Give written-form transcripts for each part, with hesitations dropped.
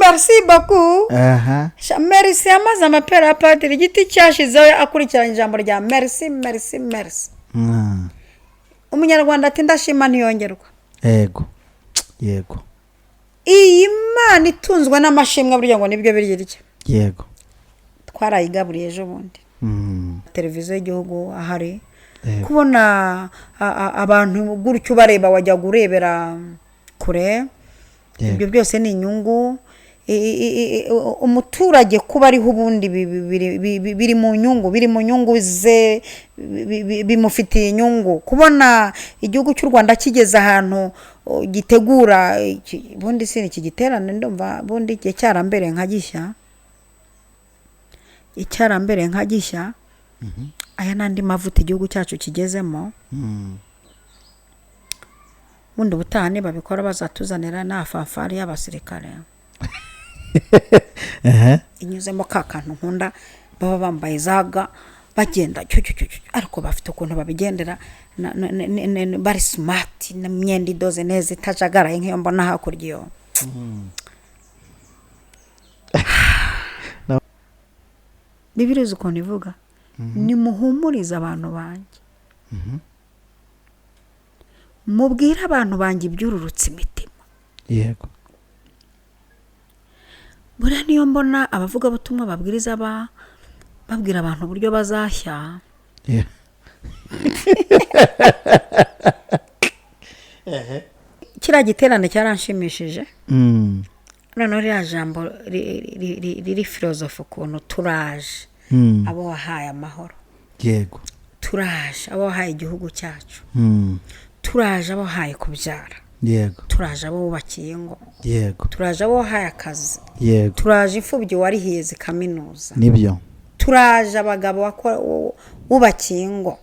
Merci beaucoup. Aha. Sha, merci yamaze amapera ya padiri, igiti cyashizeho akurikiranye ijambo rya merci, merci, merci. Umunyarwanda ati: "Ndashima ntiyongerwa." Yego yego. Iyi Mana itunzwe n'amashimwe, burya ngo nibyo birya irya. Twarayigaburiye ejo bundi. Televiziyo y'igihugu ahari kubona abantu gutyo ubareba, wajya urebera kure. Ibyo byose ni inyungu. Umuturage kuba ariho ubundi biri mu nyungu, biri mu nyungu ze, bimufitiye inyungu. Kubona igihugu cy'u Rwanda kigeze ahantu gitegura ubundi si iki giterane, ndumva ubundi igihe cyarambereye nka gishya, icyarambereye nka gishya. Aya n'andi mavuta igihugu cyacu kigezemo. Ubundi ubutaha nibabikora bazatuzanira na fanfare y'abasirikare inyuzemo ka kantu nkunda, baba bambaye zaga bagenda cyo cyo cyo cyo, ariko bafite ukuntu babigendera bari smart, n'imyenda idoze neza itajagaraye nk'iyo mbona hakurya iyo. Bibiliya uzi ukuntu ivuga: "Nimuhumurize abantu banjye, mubwire abantu banjye ibyururutse imitima." Buriya niyo mbona abavugabutumwa babwiriza babwira abantu uburyo bazashya. Kiriya giterane cyaranshimishije. Noneho ririya jambo riri filozofe, ukuntu turaje abo wahaye amahoro, turaje abo wahaye igihugu cyacu, turaje abo wahaye kubyara, turaje abo wubakiye ingo, turaje abo wahaye akazi, turaje imfubyi warihiye zikaminuza, turaje abagabo wubakiye ingo,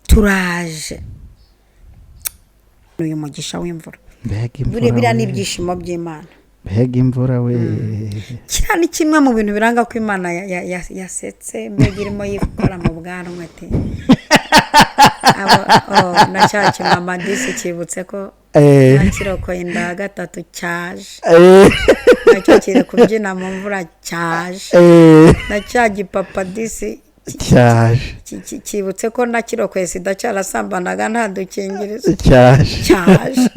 turaje uyu mugisha w'imvura. Mbega imvura Buriya ni we. ibyishimo by'Imana. Mbega imvura we! Kiriya ni kimwe mu bintu biranga ko Imana yasetse, mbega irimo yikora mu bwanwa, ati oh, na cya kimama disi cyibutse ko nakirokoye inda ya gatatu cyaje, nacyo kiri kubyina mu mvura cyaje, na cya gipapa disi Cyaje. cyibutse ko nakirokoye sida cyarasambanaga nta dukingirizo. Cyaje. Cyaje.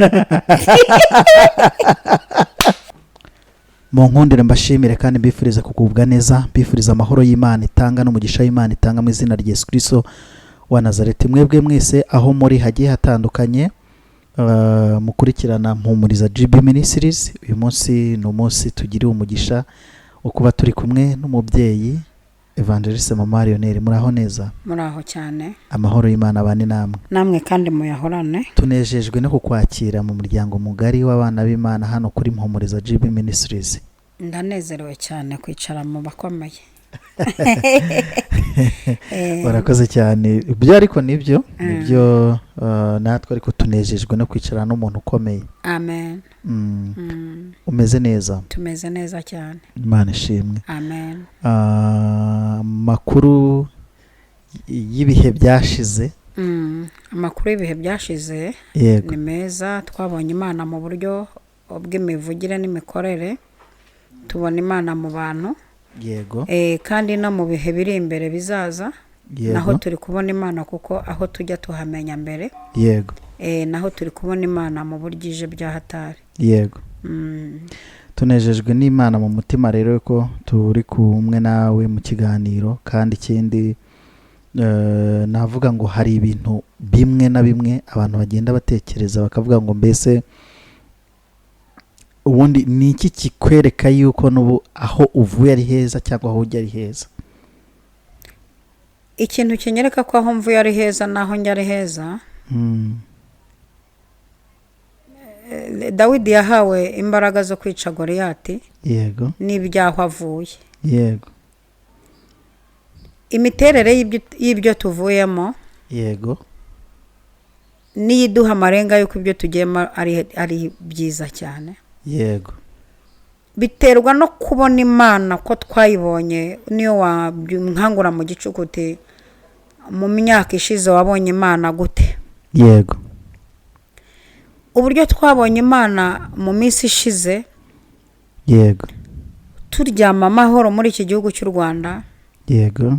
Mu nkundire mbashimire kandi mbifuriza kugubwa neza, mbifuriza amahoro y'Imana itanga n'umugisha w'Imana itanga mu izina rya Yesu Kristo wa Nazareti. Mwebwe mwese aho muri hagiye hatandukanye, mukurikirana Mpumuriza GB Ministries, uyu munsi ni umunsi tugiriwe umugisha wo kuba turi kumwe n'umubyeyi Evangeliste Mama Lionel. Muraho neza? Muraho cyane. Amahoro y'Imana abane namwe. Namwe kandi muyahorane. Tunejejwe no kukwakira mu muryango mugari w'abana b'Imana hano kuri Mpumuriza GB Ministries. Ndanezerewe cyane kwicara mu bakomeye. Barakoze cyane ibyo, ariko nibyo nibyo, natwe ariko tunejejwe no kwicara n'umuntu ukomeye. Amen. Umeze neza? Tumeze neza cyane. Imana ishimwe. Amen. Amakuru y'ibihe byashize? Amakuru y'ibihe byashize ni meza. Twabonye Imana mu buryo bw'imivugire n'imikorere, tubona Imana mu bantu. Kandi no mu bihe biri imbere bizaza naho turi kubona Imana, kuko aho tujya tuhamenya mbere. Naho turi kubona Imana mu buryo ije bya hatari. Tunejejwe n'Imana mu mutima rero ko turi kumwe nawe mu kiganiro. Kandi ikindi, navuga ngo hari ibintu bimwe na bimwe abantu bagenda batekereza bakavuga ngo: "Mbese ubundi ni iki kikwereka yuko n'ubu aho uvuye ari heza cyangwa aho ujya ari heza?" Ikintu kinyereka ko aho mvuye ari heza n'aho njya ari heza, Dawidi yahawe imbaraga zo kwica Goriyati n'ibyaho avuye. Imiterere y'ibyo tuvuyemo niyo iduha amarenga y'uko ibyo tugiyemo ari byiza cyane. Biterwa no kubona Imana ko twayibonye. Niyo wankangura mu gicuku uti: "Mu myaka ishize wabonye Imana gute?" Uburyo twabonye Imana mu minsi ishize Yego. Turyama amahoro muri iki gihugu cy'u Rwanda. Yego.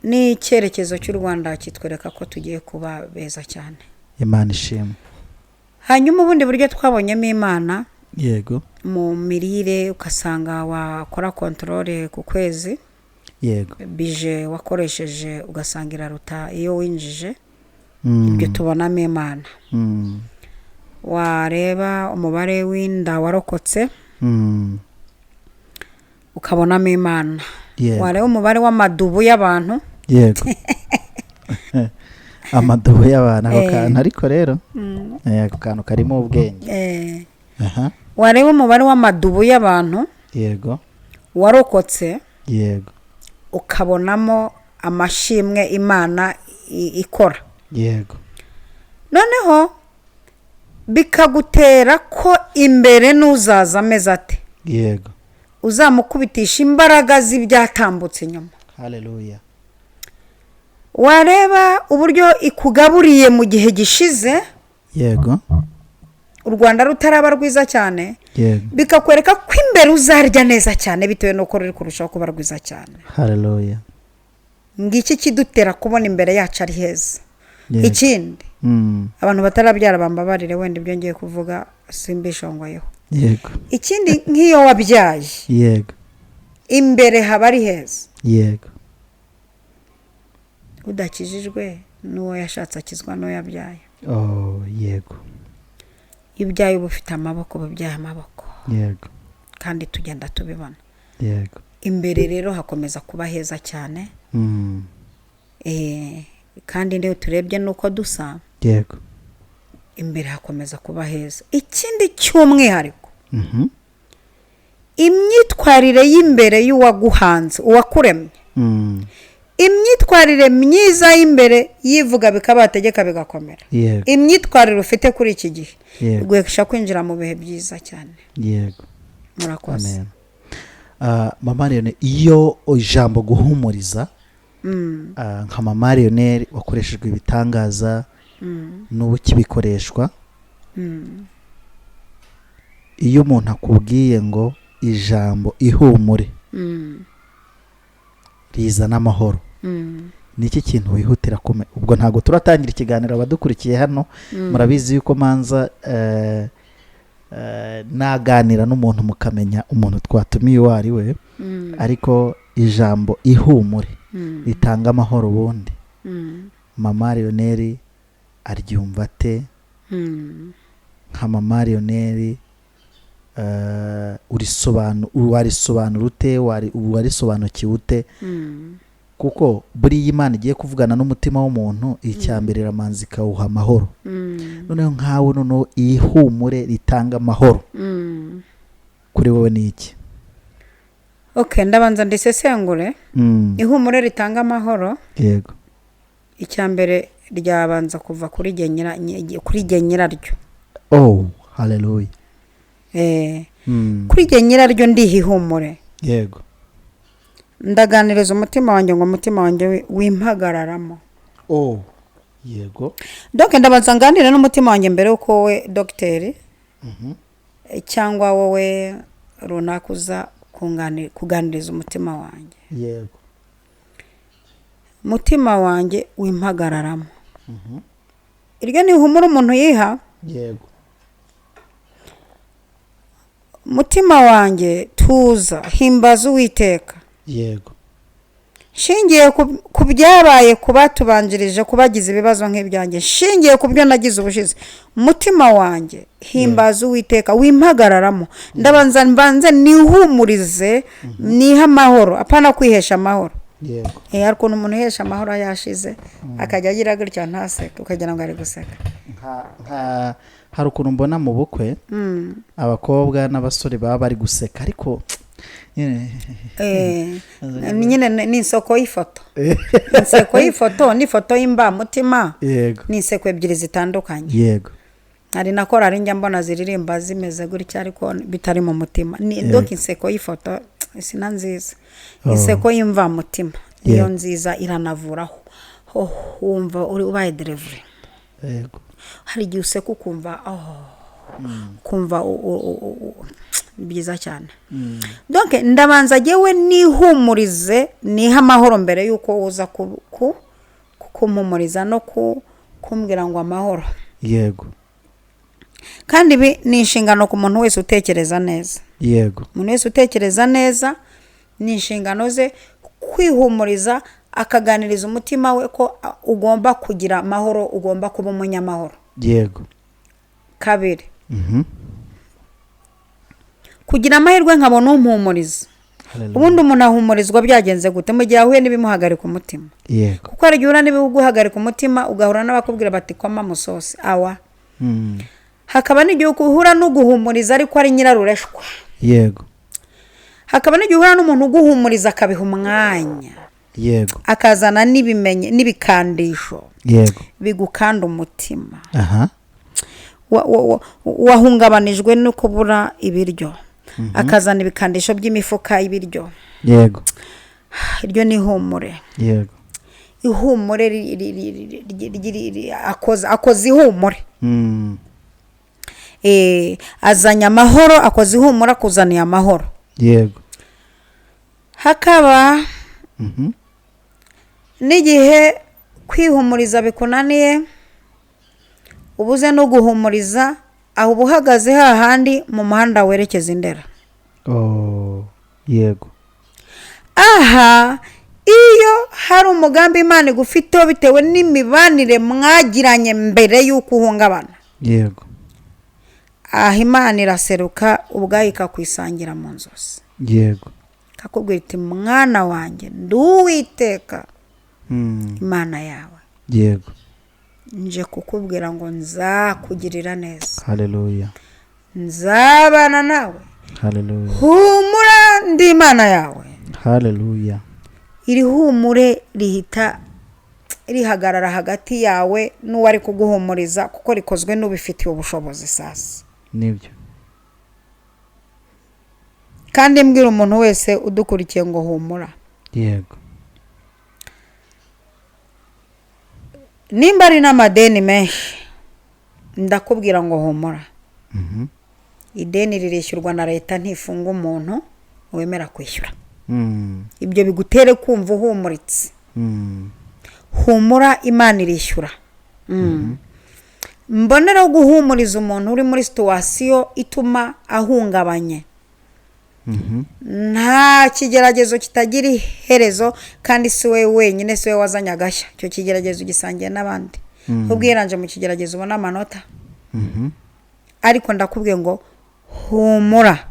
N'icyerekezo cy'u Rwanda kitwereka ko tugiye kuba beza cyane. Imana ishimwe. Hanyuma ubundi buryo twabonyemo Imana, Yego. mu mirire, ugasanga wakora contrôle ku kwezi, Yego. budget wakoresheje ugasanga iraruta iyo winjije. Ibyo tubonamo Imana. Wareba umubare w'inda warokotse, ukabonamo Imana. Wareba umubare w'amadubu y'abantu. Yego, amadubu y'abantu, ako kantu ariko rero, ako kantu karimo ubwenge. Aha. Wareba umubare w'amadubu y'abantu warokotse, ukabonamo amashimwe Imana ikora. Noneho bikagutera ko imbere n'uzaza ameze ate, uzamukubitisha imbaraga z'ibyatambutse inyuma. Haleluya. Wareba uburyo ikugaburiye mu gihe gishize, u Rwanda rutaraba rwiza cyane, bikakwereka ko imbere uzarya neza cyane bitewe n'uko ruri kurushaho kuba rwiza cyane. Haleluya. Ngiki kidutera kubona imbere yacu ari heza. Ikindi, abantu batarabyara bambabarire, wenda ibyo ngiye kuvuga simbishongoyeho. Ikindi, nk'iyo wabyaye, imbere haba ari heza. Udakijijwe n'uwo yashatse akizwa n'uwo yabyaye. Oh, yego. Iyo ubyaye uba ufite amaboko, uba ubyaye amaboko. Kandi tugenda tubibona. Imbere rero hakomeza kuba heza cyane. Kandi niyo turebye nuko dusa, imbere hakomeza kuba heza. Ikindi cy'umwihariko, imyitwarire y'imbere y'uwaguhanze, uwakuremye, imyitwarire myiza y'imbere yivuga bikaba, bategeka bigakomera, imyitwarire ufite kuri iki gihe iguhesha kwinjira mu bihe byiza cyane. Murakoze. Amen. Mama Lionel, iyo ijambo guhumuriza, nka Mama Lionel wakoreshejwe ibitangaza, n'ubu kibikoreshwa, iyo umuntu akubwiye ngo ijambo ihumure rizana amahoro, ni iki kintu wihutira kume? Ubwo ntabwo turatangira ikiganiro, abadukurikiye hano murabizi yuko manza naganira n'umuntu mukamenya umuntu twatumiye uwo ari we, ariko ijambo ihumure ritanga amahoro, ubundi Mama Lionel aryumva ate? Nka Mama Lionel, warisobanura ute? Warisobanukiwe ute? Kuko buriya Imana igiye kuvugana n'umutima w'umuntu, icya mbere iramanza ikawuha amahoro. Noneho nkawe, noneho ihumure ritanga amahoro kuri wowe ni iki? Okay, ndabanza ndisesengure. Ihumure ritanga amahoro, icya mbere ryabanza kuva kuri jye nyiraryo. Oh, haleluya. Kuri jye nyiraryo ndiha ihumure. Ndaganiriza umutima wanjye ngo umutima wanjye wimpagararamo. Oh, yego. Donc ndabanza nganire n'umutima wanjye mbere y'uko wowe dogiteri cyangwa wowe runaka uza kuganiriza umutima wanjye. Umutima wanjye wimpagararamo. Iryo ni ihumure umuntu yiha. Umutima wanjye tuza, himbaza Uwiteka. Nshingiye ku byabaye ku batubanjirije, ku bagize ibibazo nk'ibyanjye, nshingiye ku byo nagize ubushize, umutima wanjye himbaza Uwiteka, wimpagararamo. Ndabanza mbanze nihumurize, nihe amahoro, apana kwihesha amahoro. Hari ukuntu umuntu yihesha amahoro yashize, akajya agira gutya ntaseke, ukagira ngo ari guseka. Hari ukuntu mbona mu bukwe abakobwa n'abasore baba bari guseka, ariko Nyine ni inseko y'ifoto. Inseko y'ifoto n'ifoto y'imbamutima ni inseko ebyiri zitandukanye. Hari na korali njya mbona ziririmba zimeze gutya ariko bitari mu mutima. Ni donc inseko y'ifoto sina nziza. Inseko y'imvamutima niyo nziza, iranavuraho. Oh, wumva uri ubaye délivré. Hari igihe useka ukumva, oh, ukumva Ni byiza cyane. Donc ndabanza jyewe nihumurize, nihe amahoro mbere y'uko uza kumpumuriza no kumbwira ngo amahoro. Kandi ibi ni inshingano ku muntu wese utekereza neza. Umuntu wese utekereza neza ni inshingano ze kwihumuriza, akaganiriza umutima we ko ugomba kugira amahoro, ugomba kuba umunyamahoro. Kabiri, kugira amahirwe nkabona umpumuriza. Ubundi umuntu ahumurizwa byagenze gute? Mu gihe ahuye n'ibimuhagarika umutima. Kuko hari igihe uhura n'ibiguhagarika umutima, ugahura n'abakubwira bati koma musosi awa. Hakaba n'igihe uhura n'uguhumuriza ariko ari nyirarureshwa. Hakaba n'igihe uhura n'umuntu uguhumuriza akabiha umwanya. Akazana n'ibimenye n'ibikandisho. Bigukanda umutima. Wahungabanijwe no kubura ibiryo. Akazana ibikandisho by'imifuka y'ibiryo. Iryo ni ihumure. Ihumure akoza ihumure. Azanye amahoro, akoza ihumure, akuzaniye amahoro. Hakaba n'igihe kwihumuriza bikunaniye, ubuze no guhumuriza, aho uba uhagaze hahandi mu muhanda werekeza Indera. Aha iyo hari umugambi Imana igufiteho bitewe n'imibanire mwagiranye mbere y'uko uhungabana. Aha Imana iraseruka ubwayo ikakwisangira mu nzozi. Ikakubwira iti mwana wanjye nduwiteka Imana yawe. Nje kukubwira ngo nzakugirira neza. Haleluya. Nzabana nawe. Haleluya. Humura ndi Imana yawe. Haleluya. Iri humure rihita rihagarara hagati yawe n'uwari kuguhumuriza, kuko rikozwe n'ubifitiye ubushobozi sasa. Nibyo. Kandi mbwira umuntu wese udukurikiye ngo humura. Nimba ari n'amadeni menshi, ndakubwira ngo humura. Ideni ririshyurwa na leta, ntifunga umuntu wemera kwishyura. Ibyo bigutere kumva uhumuritse. Humura, Imana irishyura. Mbonera guhumuriza umuntu uri muri situwasiyo ituma ahungabanye. Nta kigeragezo kitagira iherezo, kandi si we wenyine, si we wazanye agashya. Icyo kigeragezo gisangiye n'abandi. Ubwiranje mu kigeragezo ubona amanota. Ariko ndakubwiye ngo humura.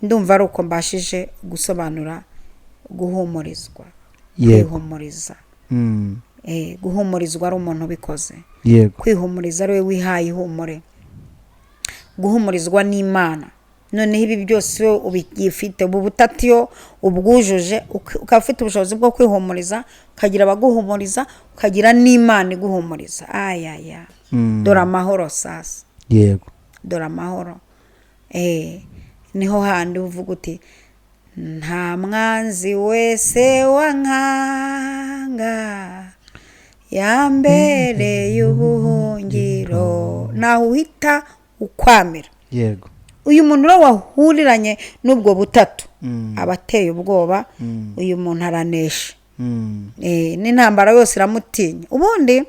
Ndumva ari uko mbashije gusobanura guhumurizwa. Kwihumuriza. Guhumurizwa ari umuntu ubikoze. Kwihumuriza ari we wihaye ihumure. Guhumurizwa n'Imana. Noneho ibi byose ubifite, ubu butatiyo ubwujuje, ukaba ufite ubushobozi bwo kwihumuriza, ukagira abaguhumuriza, ukagira n'Imana iguhumuriza. Ayaya. Dore amahoro sasa. Dore amahoro. Niho handi uvuga uti nta mwanzi wese wankanga yambere y'ubuhungiro. Naho uhita ukwamira. Uyu muntu rero wahuriranye n'ubwo butatu abateye ubwoba, uyu muntu aranesha. N'intambara yose iramutinya. Ubundi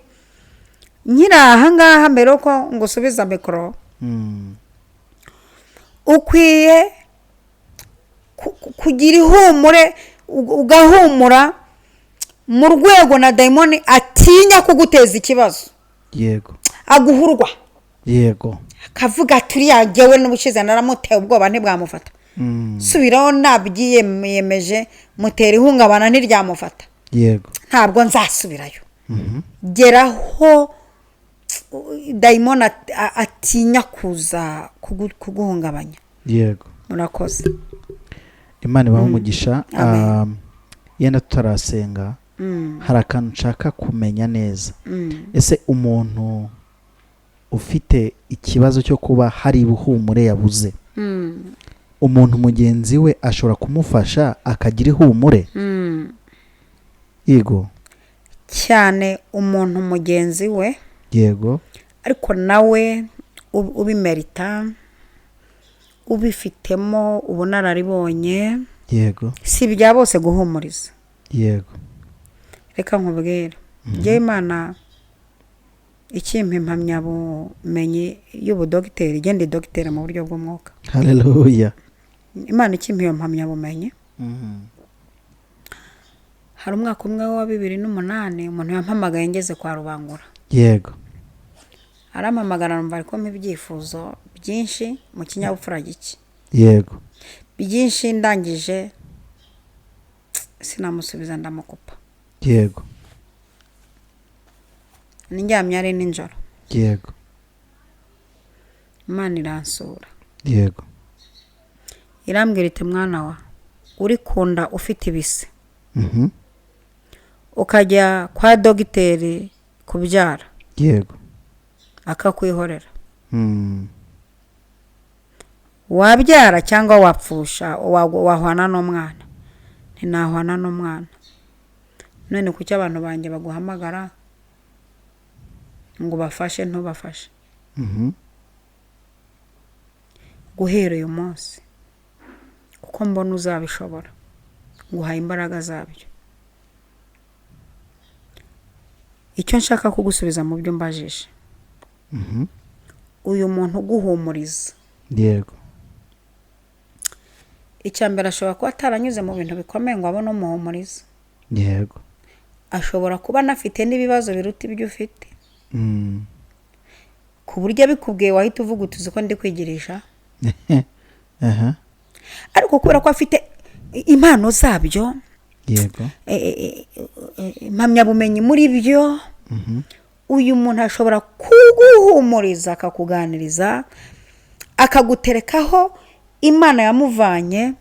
nkiri aha ngaha mbere uko ngusubiza mikoro, ukwiye kugira ihumure, ugahumura mu rwego na dayimoni atinya kuguteza ikibazo. Aguhurwa. Akavuga ati uriya n'ubushize naramuteye ubwoba ntibwamufata. Subiraho nabyiyemeje mutera ihungabana ntiryamufata. Ntabwo nzasubirayo. Geraho dayimoni atinya kuza kuguhungabanya. Murakoze. Imana ibahe umugisha. Yenda tutarasenga, hari akantu nshaka kumenya neza. Ese umuntu ufite ikibazo cyo kuba hari ihumure yabuze, umuntu mugenzi we ashobora kumufasha akagira ihumure? Yego. Cyane umuntu mugenzi we. Yego. Ariko nawe ubimerita. Ubifitemo ubunararibonye. Yego. Si ibya bose guhumuriza. Yego. Reka nkubwire, njyewe Imana ikimpa impamyabumenyi y'ubudogiteri, igenda idogiteri mu buryo bw'umwuka. Haleluya. Imana ikimpa iyo mpamyabumenyi, hari umwaka umwe wa 2008 umuntu yampamagaye ngeze kwa Rubangura. Yego. Arampamagara, numva ari kumpa ibyifuzo byinshi mu kinyabupfura gike. Yego. Byinshi, ndangije sinamusubiza, ndamukupa. Yego. Ndyamye, ari nijoro. Yego. Imana iransura. Yego. Irambwira iti: "Mwana wa, uri kunda ufite ibise, ukajya kwa dogiteri kubyara, akakwihorera, wabyara cyangwa wapfusha, wahwana n'umwana?" Ntinahwana n'umwana. "None kuki abantu banjye baguhamagara ngo ubafashe, ntubafashe?" "Guhera uyu munsi, kuko mbona uzabishobora, nguhaye imbaraga zabyo." Icyo nshaka kugusubiza mu byo mbajije, uyu muntu uguhumuriza, icya mbere, ashobora kuba ataranyuze mu bintu bikomeye ngo abone umuhumuriza. Ashobora kuba anafite n'ibibazo biruta ibyo ufite, ku buryo abikubwiye wahita uvuga uti: "Uzi ko ndi kwigirisha?" Ariko kubera ko afite impano zabyo, impamyabumenyi muri byo, uyu muntu ashobora kuguhumuriza, akakuganiriza, akaguterekaho Imana yamuvanye,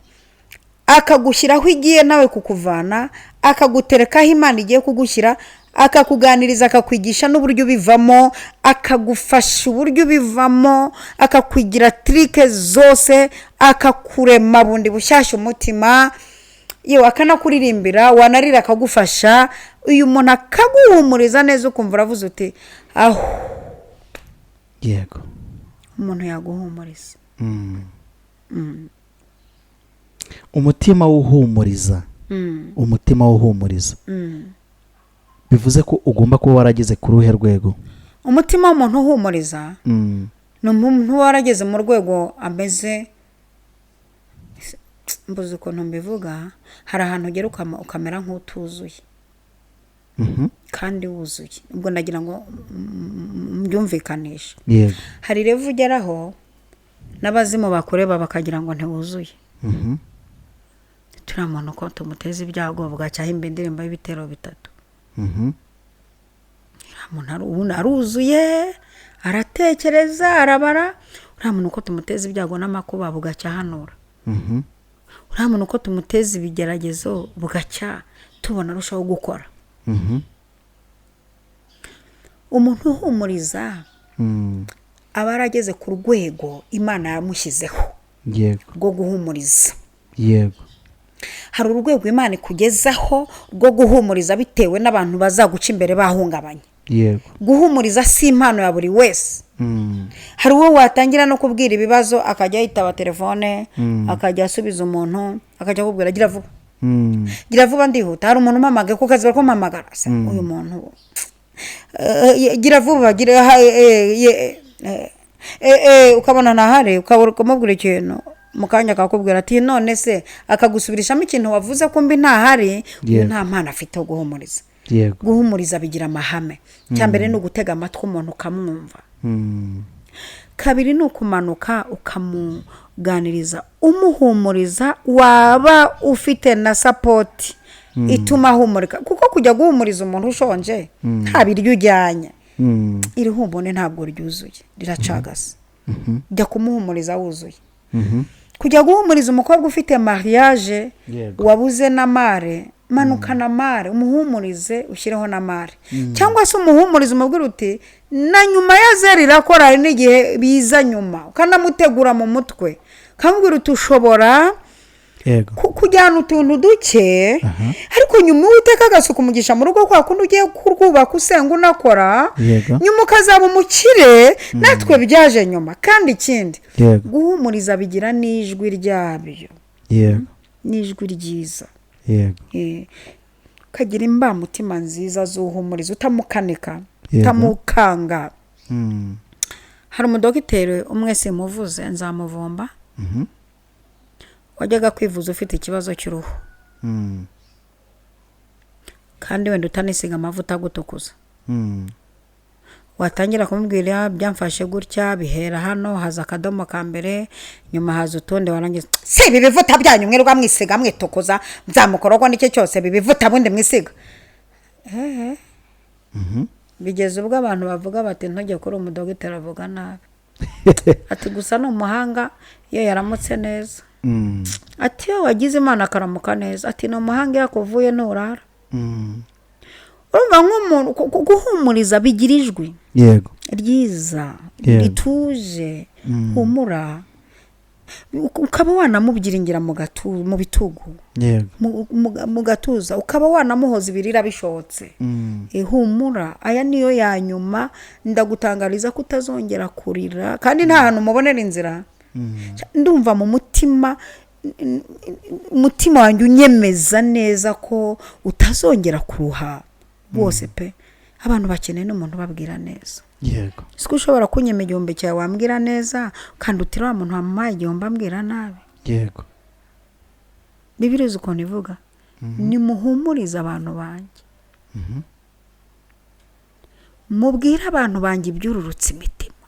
akagushyiraho igiye nawe kukuvana, akaguterekaho Imana igiye kugushyira, akakuganiriza, akakwigisha n'uburyo ubivamo, akagufasha uburyo ubivamo, akakwigira tricks zose, akakurema bundi bushyashya umutima, yewe akanakuririmbira, wanarira akagufasha. Uyu muntu akaguhumuriza neza, ukumva uravuze uti: "Aho." Umuntu yaguhumuriza. Umutima w'uhumuriza, umutima w'uhumuriza, bivuze ko ugomba kuba warageze ku ruhe rwego? Umutima w'umuntu uhumuriza ni umuntu uba warageze mu rwego ameze, mbuze ukuntu mbivuga, hari ahantu ugera ukamera nk'utuzuye kandi wuzuye. Ubwo ndagira ngo mbyumvikanishe. Hari level ugeraho n'abazimu bakureba bakagira ngo ntiwuzuye. Turiya muntu ko tumuteza ibyago, bugacyaho imba indirimbo y'ibitero bitatu. Uriya muntu ubundi aruzuye, aratekereza, arabara. Uriya muntu uko tumuteza ibyago n'amakuba, bugacya ahanura. Uriya muntu uko tumuteza ibigeragezo, bugacya tubona arushaho gukora. Umuntu uhumuriza aba yarageze ku rwego Imana yamushyizeho rwo guhumuriza. Hari urwego Imana ikugezaho rwo guhumuriza bitewe n'abantu bazaguca imbere bahungabanye. Guhumuriza si impano ya buri wese. Hari uwo watangira no kubwira ibibazo akajya yitaba telefone, akajya asubiza umuntu, akajya akubwira: "Gira vuba, gira vuba, ndihuta, hari umuntu umpamagaye ku kazi, bari kumpamagara." Se, uyu muntu, gira vuba, gira ukabona ntahari, ukabura ukamubwira ikintu, mu kanya akakubwira ati: "None se?" Akagusubirishamo ikintu wavuze ko mbi ntahari. Uyu nta mpano afite yo guhumuriza. Guhumuriza bigira amahame. Icya mbere ni ugutega amatwi umuntu ukamwumva. Kabiri ni ukumanuka ukamuganiriza, umuhumuriza, waba ufite na support ituma ahumurika, kuko kujya guhumuriza umuntu ushonje nta biryo ujyanye, iri humure ntabwo ryuzuye, riracagase. Jya kumuhumuriza wuzuye. Kujya guhumuriza umukobwa ufite mariage, wabuze na mare, manuka na mare umuhumurize, ushyireho na mare, cyangwa se umuhumurize umubwire uti: "Na nyuma ya zero irakora, hari n'igihe biza nyuma." Ukanamutegura mu mutwe, ukamubwira uti: "Ushobora Kujyana utuntu duke, ariko nyuma Uwiteka agasuka umugisha mu rugo, kwa kundi ugiye kurwubaka usenga unakora, nyuma ukazaba umukire. Natwe byaje nyuma. Kandi ikindi, guhumuriza bigira n'ijwi ryabyo, n'ijwi ryiza. Ukagira imbamutima nziza z'uhumuriza, utamukanika, utamukanga. Hari umudogiteri umwe, simuvuze nzamuvumba, wajyaga kwivuza ufite ikibazo cy'uruhu, kandi wenda utanisiga amavuta agutukuza, watangira kumubwira byamfashe gutya, bihera hano, haza akadomo ka mbere, nyuma haza utundi, warangiza: "Si ibi bivuta byanyu mwirirwa mwisiga mwitukuza, nzamukororwa n'icyo cyose, ibi bivuta bundi mwisiga." Ehe. Bigeze ubwo abantu bavuga bati: "Ntujye kuri umudogiteri, avuga nabi." Ati: "Gusa ni umuhanga iyo yaramutse neza." Ati: "Iyo wagize Imana akaramuka neza." Ati: "Ni umuhanga, iyo akuvuye nturara." Urumva nk'umuntu guhumuriza bigira ijwi ryiza, rituje, humura, ukaba wanamubyiringira mu bitugu, mu gatuza, ukaba wanamuhoza ibirira bishotse. Humura, aya niyo ya nyuma, ndagutangariza ko utazongera kurira, kandi nta hantu umubonera inzira. Ndumva mu mutima, umutima wanjye unyemeza neza ko utazongera kuruha rwose pe. Abantu bakeneye n'umuntu ubabwira neza. Siko ushobora kunyema 1000 cyawe, wambwira neza, kandi utira wa muntu wamuhaye 1000 ambwira nabi. Bibiliya uzi ukuntu ivuga: "Nimuhumurize abantu banjye, mubwire abantu banjye ibyururutse imitima."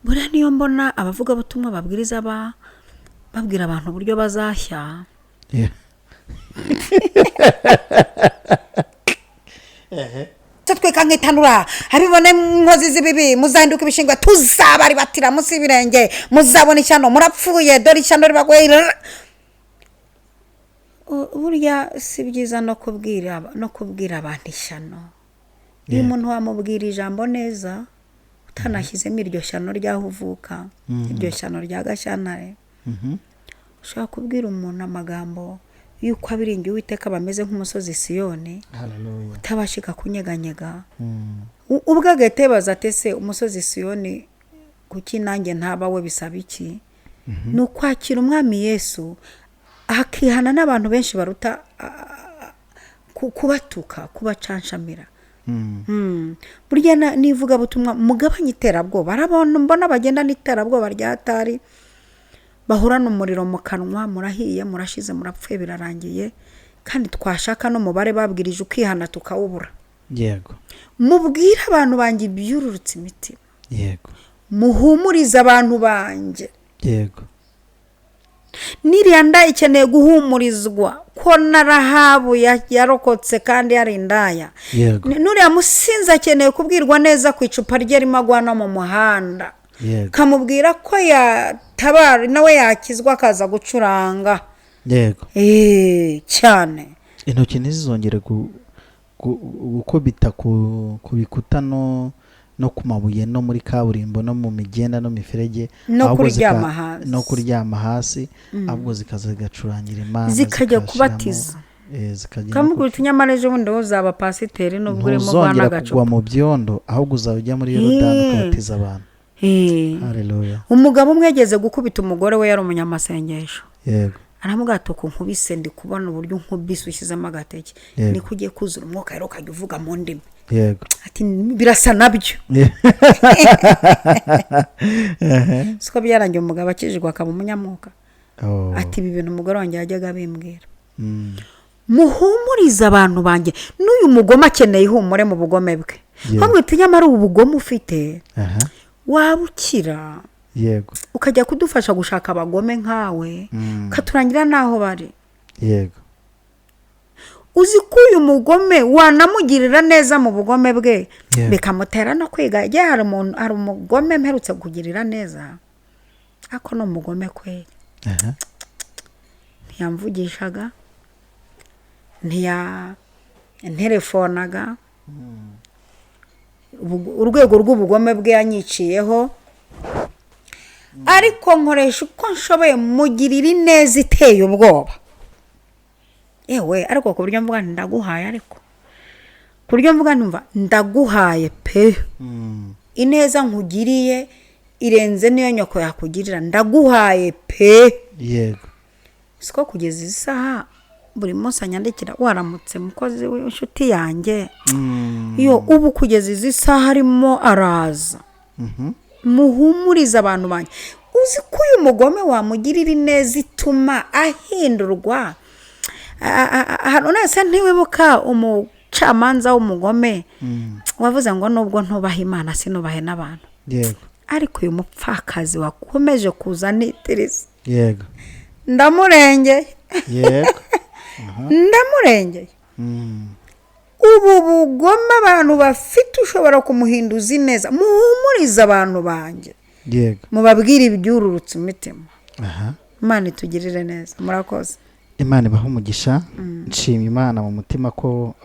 Buriya niyo mbona abavugabutumwa babwiriza babwira abantu uburyo bazashya. Tutwika nk'itanura, abibone inkozi z'ibibi, muzahinduka ibishingwe, tuzabaribatira munsi y'ibirenge, muzabona ishyano, murapfuye, dore ishyano ribagoye. Burya si byiza no kubwira abantu ishyano. Iyo umuntu wamubwira ijambo neza, utanashyizemo iryo shyano ry'aho uvuka, iryo shyano rya Gashyantare, ushobora kubwira umuntu amagambo y'uko abiringiye Uwiteka bameze nk'umusozi Siyoni Hallelujah. utabashika kunyeganyega. Ubwo agahita yibaza ati: "Ese umusozi Siyoni kuki nanjye ntaba we? Bisaba iki?" Ni ukwakira Umwami Yesu, hakihana n'abantu benshi baruta kubatuka, kubacanshamira. Burya n'ivugabutumwa mugabanye iterabwoba. Hari abantu mbona bagenda n'iterabwoba rya tari, bahorana umuriro mu kanwa: "Murahiye, murashize, murapfuye, birarangiye." Kandi twashaka n'umubare babwirije ukihana tukawubura. "Mubwire abantu banjye ibyururutse imitima, muhumurize abantu banjye." N'iriya nda ikeneye guhumurizwa ko na Rahabu yarokotse kandi yari indaya. N'uriya musinzi akeneye kubwirwa neza ku icupa rye ririmo agwana mu muhanda, kamubwira ko yatabara nawe yakizwa akaza gucuranga. Cyane. Intoki ntizizongere gukubita ku bikuta no ku mabuye no muri kaburimbo no mu migenda no mu miferege, no ahubwo kuryama hasi. No kuryama hasi, ahubwo zikaza zigacurangira Imana, zikajya zikashyiramo, kubatiza. Zikajya no Kamubwira uti: "Nyamara ejo bundi wowe uzaba pasiteri nubwo urimo guhana ntuzongera agacupa." kugwa mu byondo, ahubwo uzaba ujya muri Yorodani ukabatiza abantu. Haleluya. Umugabo umwe yageze gukubita umugore we, yari umunyamasengesho. Aramubwira ati: "Uku nkubise, ndi kubona uburyo unkubise ushyizemo agateke, niko ugiye kuzura umwuka rero ukajya uvuga mu ndimi." Ati: "Birasa nabyo." Siko byarangiye, umugabo akijijwe akaba umunyamwuka. Ati: "Ibi bintu umugore wanjye yajyaga abimbwira." Muhumurize abantu banjye. N'uyu mugome akeneye ihumure mu bugome bwe. Bamwita: "Nyamara ubu bugome ufite, waba ukira, ukajya kudufasha gushaka abagome nkawe, ukaturangira n'aho bari." Uzi ko uyu mugome wanamugirira neza mu bugome bwe, bikamutera no kwiga. Igihe hari umuntu, hari umugome mperutse kugirira neza, ariko ni umugome kweri. Ntiyamvugishaga, ntiyanterefonaga. Urwego rw'ubugome bwe yanyiciyeho. Ariko nkoresha uko nshoboye, mugirira ineza iteye ubwoba. Yewe, ariko ku buryo mvuga nti ndaguhaye, ariko ku buryo mvuga ntumva ndaguhaye pe. Ineza nkugiriye irenze niyo nyoko yakugirira, ndaguhaye pe. Siko kugeza izi saha buri munsi anyandikira: "Waramutse mukozi w'inshuti yanjye?" Iyo ubu kugeza izi saha arimo araza. Muhumurize abantu banjye. Uzi ko uyu mugome wamugirira ineza ituma ahindurwa? Hano nese ntiwibuka umucamanza w'umugome wavuze ngo nubwo ntubahe Imana, sinubahe n'abantu? Ariko uyu mupfakazi wakomeje kuza nitiriza, ndamurengeye. Ndamurengeye. Ubu bugome abantu bafite ushobora kumuhinduza ineza. Muhumurize abantu banjye, mubabwire ibyururutse imitima. Imana itugirire neza, murakoze. Imana ibahe umugisha. Nshima Imana mu mutima ko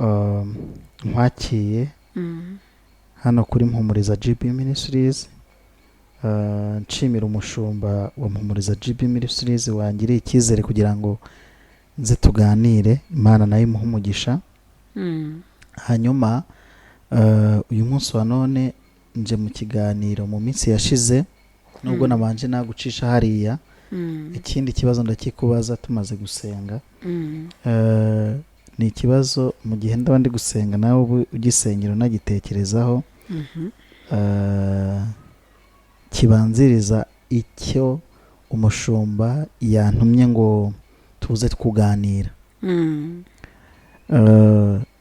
nkwakiye hano kuri Mpumuriza GB Ministries. Nshimira umushumba wa Mpumuriza GB Ministries wangiriye icyizere kugira ngo nze tuganire. Imana nayo imuhe umugisha. Hanyuma uyu munsi wa none nje mu kiganiro. Mu minsi yashize, nubwo nabanje nagucisha hariya, ikindi kibazo ndakikubaza tumaze gusenga. Ni ikibazo mu gihe ndaba ndi gusenga, nawe ubu ugisengera unagitekerezaho, kibanziriza icyo umushumba yantumye ngo tuze kuganira.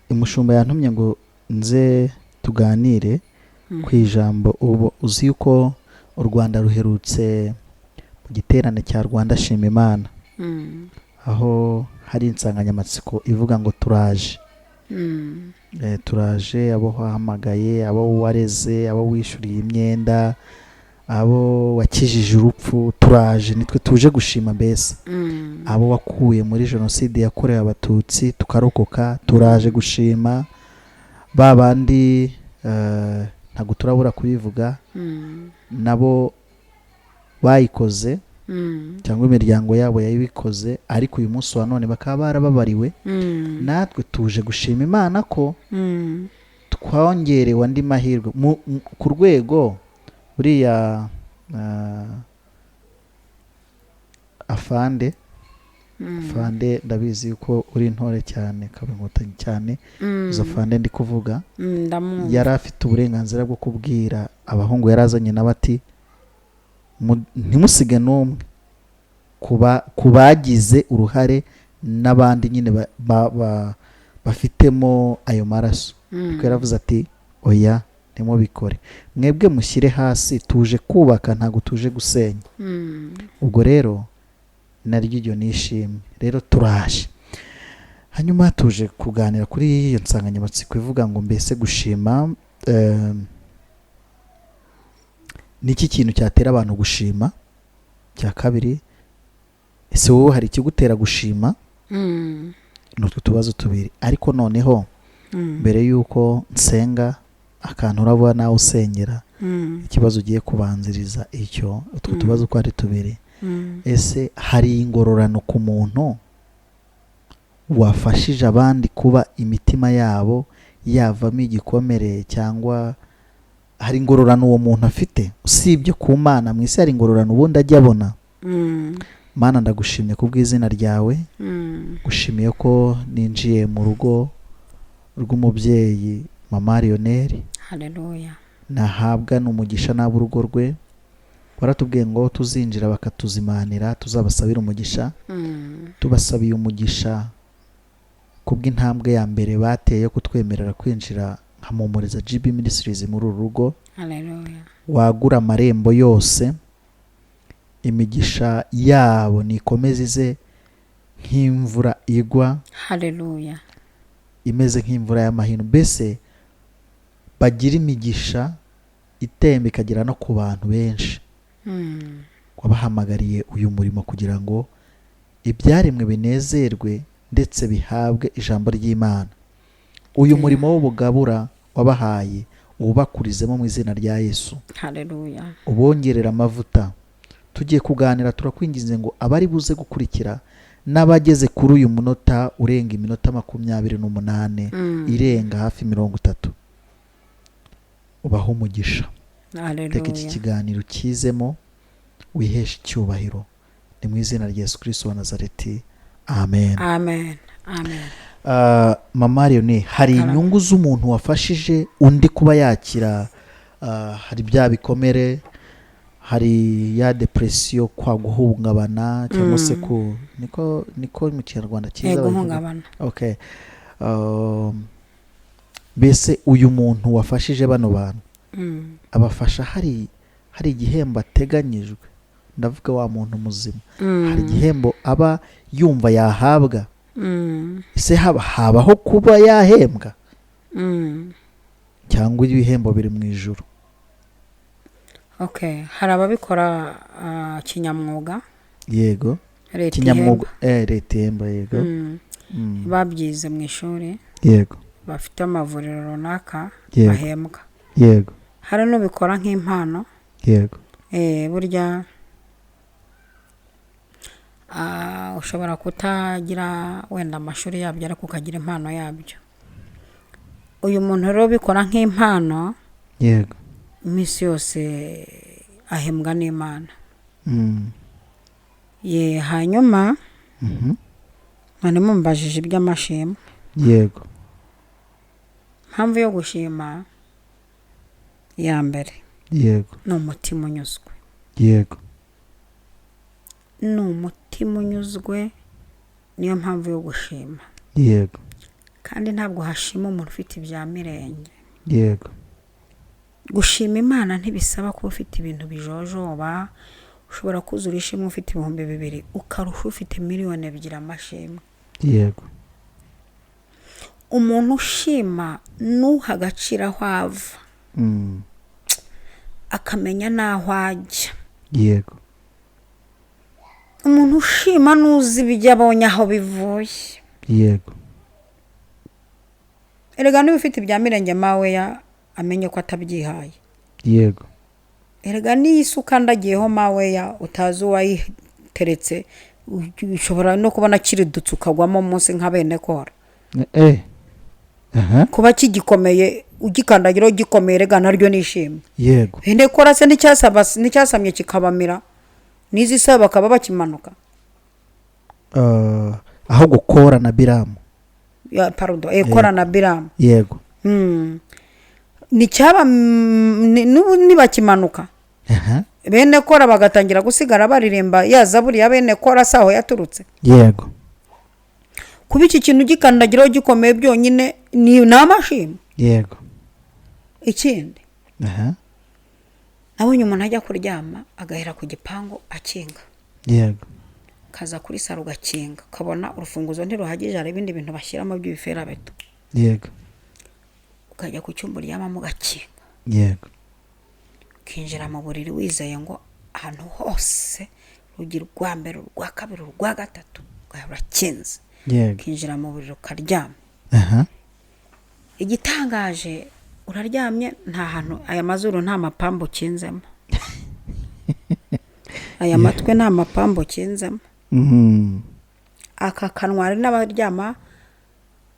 Umushumba yantumye ngo nze tuganire ku ijambo. Ubu uzi yuko u Rwanda ruherutse mu giterane cya Rwanda Shima Imana, aho hari insanganyamatsiko ivuga ngo turaje. Turaje abo wahamagaye, abo wareze, abo wishyuriye imyenda, abo wakijije urupfu, turaje, nitwe tuje gushima mbese. Abo wakuye muri Jenoside yakorewe Abatutsi tukarokoka, turaje gushima. Ba bandi, ntabwo turabura kubivuga, nabo bayikoze cyangwa imiryango yabo yayibikoze, ariko uyu munsi wa none bakaba barababariwe. Natwe tuje gushima Imana ko twongerewe andi mahirwe ku rwego buriya afande. Afande, ndabizi yuko uri intore cyane, ukaba inkotanyi cyane. Uzi afande ndi kuvuga? Ndamwumva. Yari afite uburenganzira bwo kubwira abahungu yari azanye nabo ati: "Ntimusige n'umwe ku bagize uruhare n'abandi nyine bafitemo ayo maraso." Ariko yaravuze ati: "Oya, ntimubikore, mwebwe mushyire hasi, tuje kubaka, ntabwo tuje gusenya." Ubwo rero naryo iryo ni ishimwe. Rero turaje, hanyuma tuje kuganira kuri iyo nsanganyamatsiko ivuga ngo: mbese gushima, ni iki kintu cyatera abantu gushima? Cya kabiri, ese wowe hari ikigutera gushima? Ni utwo tubazo tubiri. Ariko noneho mbere y'uko nsenga, akantu urabona nawe usengera, ikibazo ugiye kubanziriza icyo, utwo tubazo uko ari tubiri: ese hari ingororano ku muntu wafashije abandi kuba imitima yabo yavamo igikomere, cyangwa hari ingororano uwo muntu afite usibye ku Mana? Mu isi hari ingororano ubundi ajya abona? Mana, ndagushimye ku bw'izina ryawe. Gushimiye ko ninjiye mu rugo rw'umubyeyi mama Lionel. Haleluya. Nahabwa n'umugisha n'ab'urugo rwe. Waratubwiye ngo tuzinjira bakatuzimanira, tuzabasabira umugisha. Tubasabiye umugisha kubw'intambwe ya mbere bateye yo kutwemerera kwinjira nka Mpumuriza GB Ministries muri uru rugo. Haleluya. Wagura amarembo yose, imigisha yabo nikomeze ize nk'imvura igwa, Haleluya. imeze nk'imvura y'amahino, mbese bagira imigisha itemba ikagera no ku bantu benshi. Wabahamagariye uyu murimo kugira ngo ibyaremwe binezerwe ndetse bihabwe ijambo ry'Imana. Uyu murimo w'ubugabura wabahaye uwubakurizemo mu izina rya Yesu. Haleluya. Ubongerera amavuta. Tugiye kuganira, turakwinginze ngo abari buze gukurikira n'abageze kuri uyu munota urenga iminota 28, irenga hafi 30, ubahe umugisha. Reka iki Haleluya. kiganiro kizemo, wiheshe icyubahiro. Ni mu izina rya Yesu Kristo wa Nazareti, amen. Amen, amen. Mama Leone, hari Karame. inyungu z'umuntu wafashije undi kuba yakira, hari bya bikomere, hari ya depression, kwa guhungabana, cyangwa se ku niko mu Kinyarwanda cyiza babivuga? Guhungabana. Okay. Mbese uyu muntu wafashije bano bantu, abafasha hari igihembo ateganyijwe? Ndavuga wa muntu muzima, hari igihembo aba yumva yahabwa? Ese habaho kuba yahembwa, cyangwa ibihembo biri mu ijuru? Okay, hari ababikora kinyamwuga. Leta Kinyamwuga. ihemba. Leta ihemba, yego. Babyize mu ishuri, bafite amavuriro runaka, bahembwa. Hari n'ubikora nk'impano. Burya ushobora kutagira wenda amashuri yabyo, ariko ukagira impano yabyo. Uyu muntu rero ubikora nk'impano, iminsi yose ahembwa n'Imana. Ye, hanyuma mwari mumbajije iby'amashimwe. Impamvu yo gushima ya mbere ni umutima unyuzwe. Ni umutima unyuzwe, niyo mpamvu yo gushima. Kandi ntabwo hashima umuntu ufite ibya mirenge. Gushima Imana ntibisaba kuba ufite ibintu bijojoba. Ushobora kuzura ishimwe ufite 2000, ukarusha ufite 2 miliyoni amashimwe. Umuntu ushima n'uha agaciro aho ava, akamenya n'aho ajya. Umuntu ushima n'uzi ibyo abonye aho bivuye. Erega niba ufite ibya mirenge, mawe ya amenye ko atabyihaye. Erega n'iyi si ukandagiyeho, mawe ya utazi uwayiteretse, ushobora no kubona kiridutse ukagwamo munsi nka bene Kora. Eh aha Kuba kigikomeye, ugikandagiraho gikomeye, erega naryo ni ishimwe. Bene Kora se nticyasamye kikabamira, n'izi saha bakaba bakimanuka? Aho gukora na Biramu. Ya, pardon, Kora na Biramu. Nticyaba n'ubu ntibakimanuka. Bene Kora bagatangira gusigara baririmba ya zaburi ya bene Kora, si aho yaturutse? Kuba iki kintu gikandagiraho gikomeye byonyine ni amashimwe. Ikindi, nabonye umuntu ajya kuryama agahera ku gipangu akinga, kaza kuri saro ugakinga, ukabona urufunguzo ntiruhagije, hari ibindi bintu bashyiramo by'ibiferabeto, ukajya ku cyumba uryamamo ugakinga, ukinjira mu buriri wizeye ngo ahantu hose, urugi rwa mbere, urwa kabiri, urwa gatatu, ugahora urakinze, ukinjira mu buriri ukaryama. Igitangaje, uraryamye, nta hantu, aya mazuru nta mapambu ukinzemo, aya matwi nta mapambu ukinzemo, aka kanwa, hari n'abaryama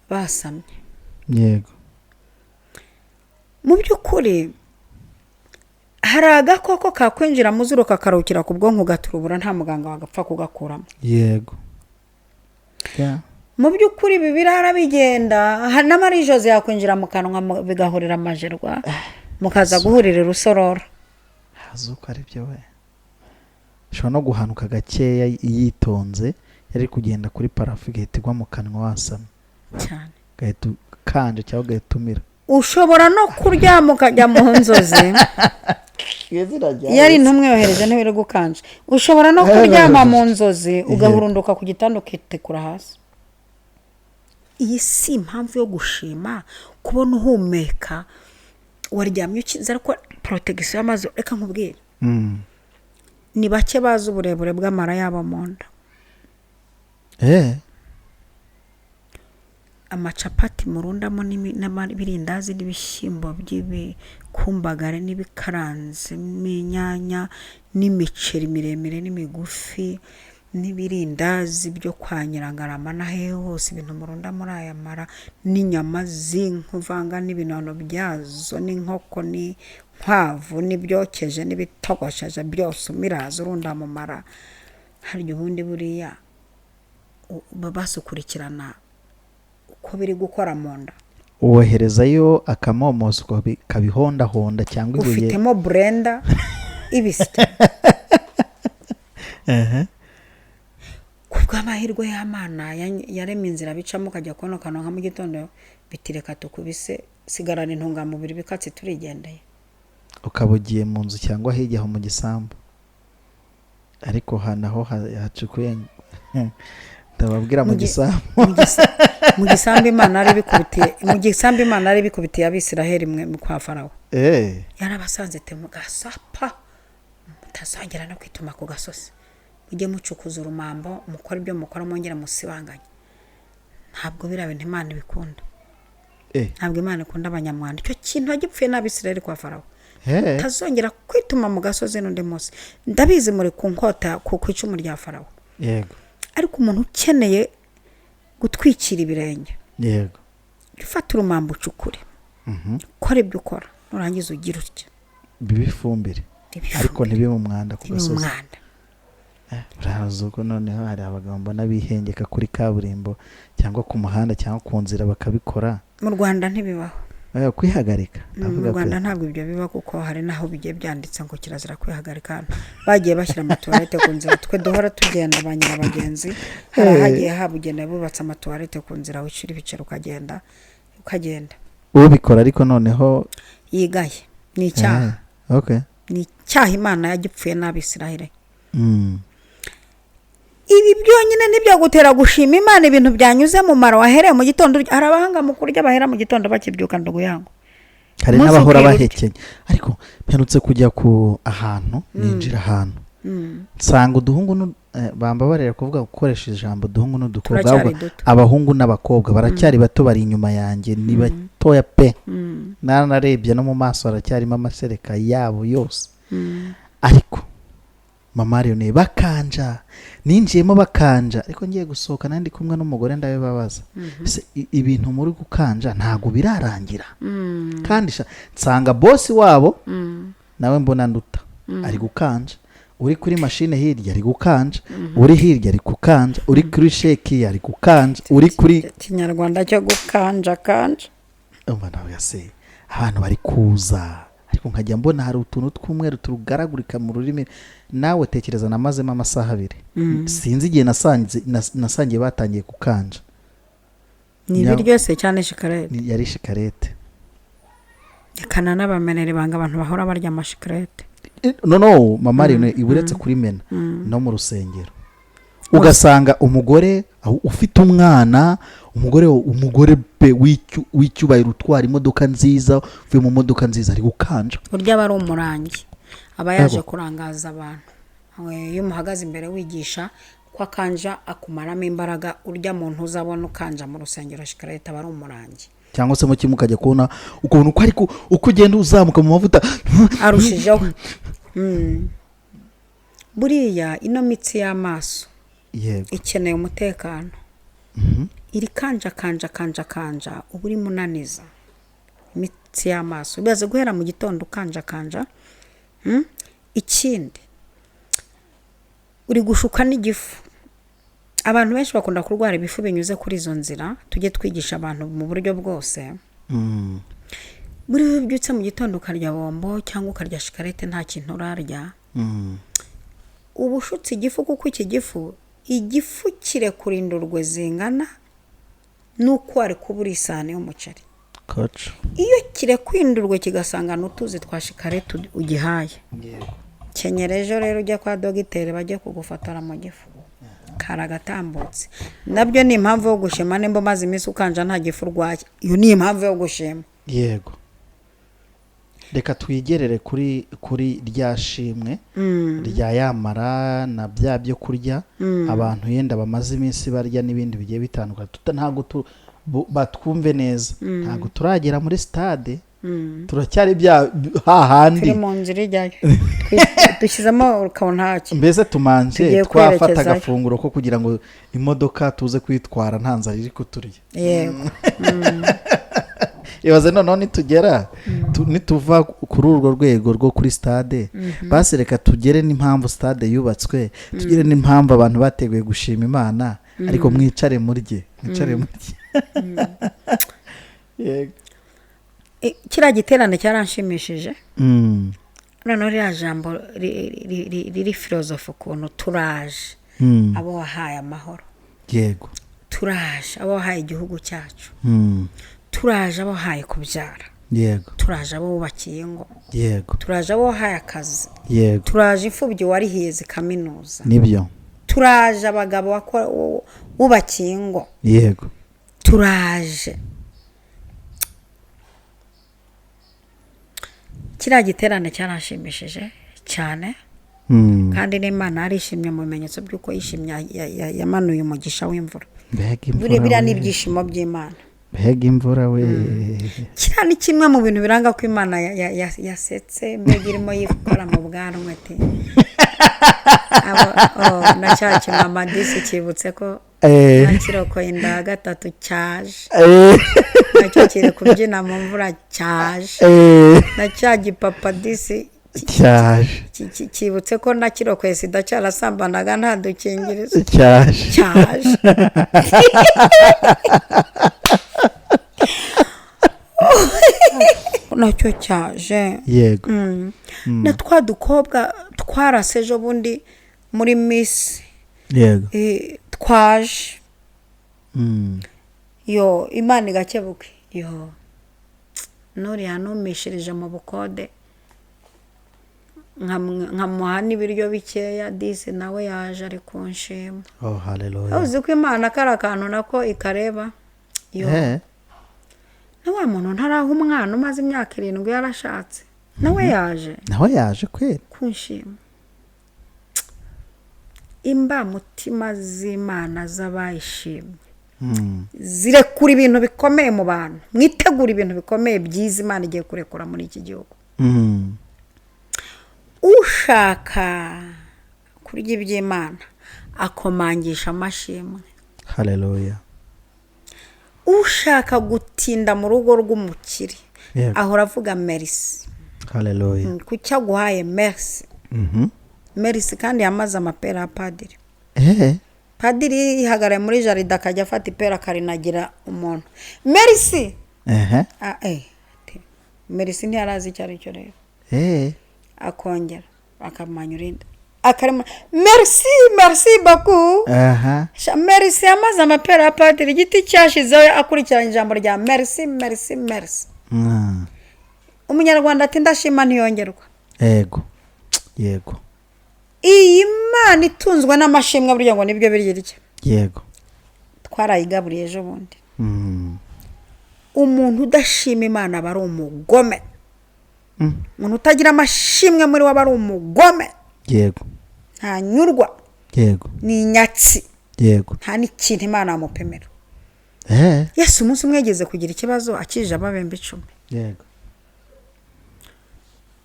basamye. Mu by'ukuri hari agakoko kakwinjira mu zuru kakaruhukira ku bwonko, ugaturubura, nta muganga wagapfa kugakuramo. Mu by'ukuri ibi birara bigenda, hari n'amarijozi yakwinjira mu kanwa, bigahurira amajerwa, mukaza guhurira urusororo. Hazi uko ari byo we, ushobora no guhanuka gakeya yitonze, yari kugenda kuri parafu, igahita igwa mu kanwa wasamye, Cyane. ugahita ukanje cyangwa ugahita umira. Ushobora no kuryama ukajya mu nzozi, iyo ari intumwa yohereje ntibiri gukanje. Ushobora no kuryama mu nzozi ugahurunduka ku gitanda, ukitekura hasi. Iyi si impamvu yo gushima? Kubona uhumeka, waryamye ukinze, ariko protection y'amazi, reka nkubwire, ni bake bazi uburebure bw'amara yabo mu nda. Amacapati murundamo n'ibirindazi n'ibishyimbo by'ibikumbagare n'ibikaranze n'inyanya n'imiceri miremire n'imigufi n'ibirindazi byo kwa Nyirangarama na hehe hose, ibintu murunda muri aya mara, n'inyama z'inka uvanga n'ibinono byazo n'inkoko n'inkwavu n'ibyokeje n'ibitogosheje byose umiraza urunda mu mara. Harya ubundi buriya basukurikirana uko biri gukora mu nda. Woherezayo akamomozo kabihondahonda cyangwa ibuye. Ufitemo blender ibisya. Ku bw'amahirwe y'Imana yaremye inzira bicamo, ukajya kubona akantu nka mu gitondo bitireka tukubise, sigarana intungamubiri bikatsi turigendeye. Ukaba ugiye mu nzu cyangwa hirya aho mu gisambu, ariko naho hacukuye ndababwira mu gisambu. Mu gisambu Imana yari bikubitiye, mu gisambu Imana yari bikubitiye Abisiraheli mwe kwa Farawo. Yarabasanze te mugasapa mutazongera no kwituma ku gasozi, mujye mucukuza urumambo mukora ibyo mukora mwongera musibanganye. Ntabwo biriya bintu Imana ibikunda. Ntabwo Imana ikunda abanyamwanda. Icyo kintu wagipfuye n'Abisiraheli kwa Farawo. Tazongera kwituma mu gasozi n'undi munsi. Ndabizi muri ku nkota ku icumu rya Farawo. Ariko umuntu ukeneye gutwikira ibirenge, ufata urumambo ucukure, ukora ibyo ukora, nurangiza ugira utya. Bibe ifumbire ariko ntibibe mu mwanda ku gasozi. Urahaza ubwo noneho hari abagabo mbona bihengeka kuri kaburimbo cyangwa ku muhanda cyangwa ku nzira bakabikora. Mu Rwanda ntibibaho. Kwihagarika. Mu Rwanda ntabwo ibyo biba, kuko hari n'aho bigiye byanditse ngo kirazira kwihagarika. Hano bagiye bashyira amatuwarete ku nzira, twe duhora tugenda ba nyirabagenzi, hari ahagiye habugenewe bubatse amatuwarete ku nzira, wishyura ibiceri ukagenda ukagenda. Ubikora ariko noneho yigaye ni icyaha. Ni icyaha Imana yagipfuye n'Abisiraheli. Ibi byonyine nibyo gutera gushima Imana, ibintu byanyuze mu mara wahereye mu gitondo. Hari abahanga mu kurya bahera mu gitondo bakibyuka ndugu yangu. Hari n'abahora bahekenye. Ariko mperutse kujya ku ahantu, ninjira ahantu nsanga uduhungu, bambabarira kuvuga gukoresha ijambo duhungu n'udukobwa, abahungu n'abakobwa baracyari bato, bari inyuma yanjye ni batoya pe, nanarebye no mu maso haracyarimo amasereka yabo yose. Ariko mama Leone bakanja, ninjiyemo bakanja, ariko ngiye gusohoka nandi kumwe n'umugore ndabibabaza, ibintu muri gukanja ntago birarangira. Kandi nsanga bosi wabo nawe mbona nduta ari gukanja, uri kuri mashine hirya ari gukanja, uri hirya ari gukanja, uri kuri sheki ari gukanja, uri kuri Kinyarwanda cyo gukanja kanja. Umva nawe abantu bari kuza, ariko nkajya mbona hari utuntu tw'umweru turugaragurika mu rurimi. Nawe tekereza namazemo amasaha abiri, sinzi igihe nasangiye batangiye gukanja. Ni ibiryo se cyane shikarete? Yari shikarete. Reka n'abamenera ibanga, abantu bahora barya amashikarete. No mama Leone iburetse kuri mena no mu rusengero ugasanga umugore ufite umwana, umugore pe w'icyubahiro utwara imodoka nziza, uvuye mu modoka nziza ari gukanja. Burya aba ari umurangi, aba yaje kurangaza abantu. Iyo umuhagaze imbere wigisha ko akanja akumaramo imbaraga, urya muntu uzabona ukanja mu rusengero shikarete aba ari umurangi. Cyangwa se mu kimwe ukajya kubona ukuntu uko ariko uko ugenda uzamuka mu mavuta arushijeho. Buriya ino mitsi y'amaso ikeneye umutekano. Iri kanja kanja kanja kanja uba urimo unaniza imitsi y'amaso, ubaze guhera mu gitondo ukanja kanja. Ikindi uri gushuka n'igifu. Abantu benshi bakunda kurwara ibifu binyuze kuri izo nzira. Tujye twigisha abantu mu buryo bwose. Buriya iyo ubyutse mu gitondo ukarya bombo cyangwa ukarya shikarete nta kintu urarya, uba ushutse igifu, kuko iki gifu igifu kirekura indurwe zingana n'uko wari kuba uri isahani y'umuceri. Iyo kirekuye indurwe kigasangana utuzi twa shikarete ugihaye, kenyera ejo rero ujya kwa dogiteri bajye kugufotora mu gifu karagatambutse. Nabyo ni impamvu yo gushima. Nimba umaze iminsi ukanja nta gifu urwaye, iyo ni impamvu yo gushima. Yego, reka twigerere kuri rya shimwe rya yamara na bya byo kurya abantu yenda bamaze iminsi barya n'ibindi bigiye bitandukanye. Ntabwo Batwumve neza, ntabwo turagera muri stade, turacyari bya hahandi. Turi mu nzira ijyayo. Dushyizemo urukabuntaki. Mbese tumanje Tugiye twafata kwerekezayo. agafunguro ko kugira ngo imodoka tuze kuyitwara nta nzara iri kuturya. Ibaze noneho nitugera nituva kuri urwo rwego rwo kuri stade, basi reka tugere n'impamvu stade yubatswe, tugere n'impamvu abantu bateguye gushima Imana, ariko mwicare murye, mwicare murye. Yego. Kiriya giterane cyaranshimishije. Noneho ririya jambo riri filozofe, ukuntu turaje abo wahaye amahoro, turaje abo wahaye igihugu cyacu, turaje abo wahaye kubyara, turaje abo wubakiye ingo, turaje abo wahaye akazi, turaje imfubyi warihiye zikaminuza, turaje abagabo wubakiye ingo, turaje. Kiriya giterane cyaranshimishije cyane. Kandi n'Imana yarishimye mu bimenyetso by'uko yishimye, yamanuye umugisha w'imvura. Mbega imvura Biriya ni we. ibyishimo by'Imana. Mbega imvura we. Kiriya ni kimwe mu bintu biranga ko Imana yasetse, mbega irimo yikora mu bwanwa ati abo, oh, na cya kimama disi cyibutse ko nakirokoye inda ya gatatu cyaje, nacyo kiri kubyina mu mvura cyaje, na cya gipapa disi Cyaje. cyibutse ko nakirokoye sida cyarasambanaga nta dukingirizo. Cyaje. Cyaje. Nacyo cyaje. Na twa dukobwa twarase ejo bundi muri Miss, twaje. Yo Imana igakebuke, yo nuriya numishirije mu bukode nkamuha n'ibiryo bikeya, disi nawe yaje ari kunshima. Oh, hallelujah. Uzi ko Imana kari akantu nako ikareba. Yo. Na wa muntu ntaraha umwana umaze imyaka 7 yarashatse, nawe yaje. Nawe yaje kweri. Kunshima. Imbamutima z'Imana z'abayishimye. Zirekura ibintu bikomeye mu bantu. Mwitegura ibintu bikomeye byiza Imana igiye kurekura muri iki gihugu. Ushaka kurya iby'Imana akomangisha amashimwe. Hallelujah. Ushaka gutinda mu rugo rw'umukire ahora avuga merci. Hallelujah. Kuki aguhaye merci? Merci kandi yamaze amapera ya padiri. Padiri yihagaraye muri jaride akajya afata ipera akarinagira umuntu. Merci. Merci ntiyarazi icyo ari cyo rero. Akongera akamanyura inda. Akarema merci, merci beaucoup. Sha, merci yamaze amapera ya padiri, igiti cyashizeho akurikiranye ijambo rya merci, merci, merci. Umunyarwanda ati ndashima ntiyongerwa. Yego. Yego. Iyi Mana itunzwe n'amashimwe burya ngo nibyo birya irya. Twarayigaburiye ejo bundi. Umuntu udashima Imana aba ari umugome. Umuntu utagira amashimwe muri we aba ari umugome. Ntanyurwa. Ni inyatsi. Nta n'ikintu Imana yamupimira. Yesu umunsi umwe yageze kugira ikibazo akije ababembe 10.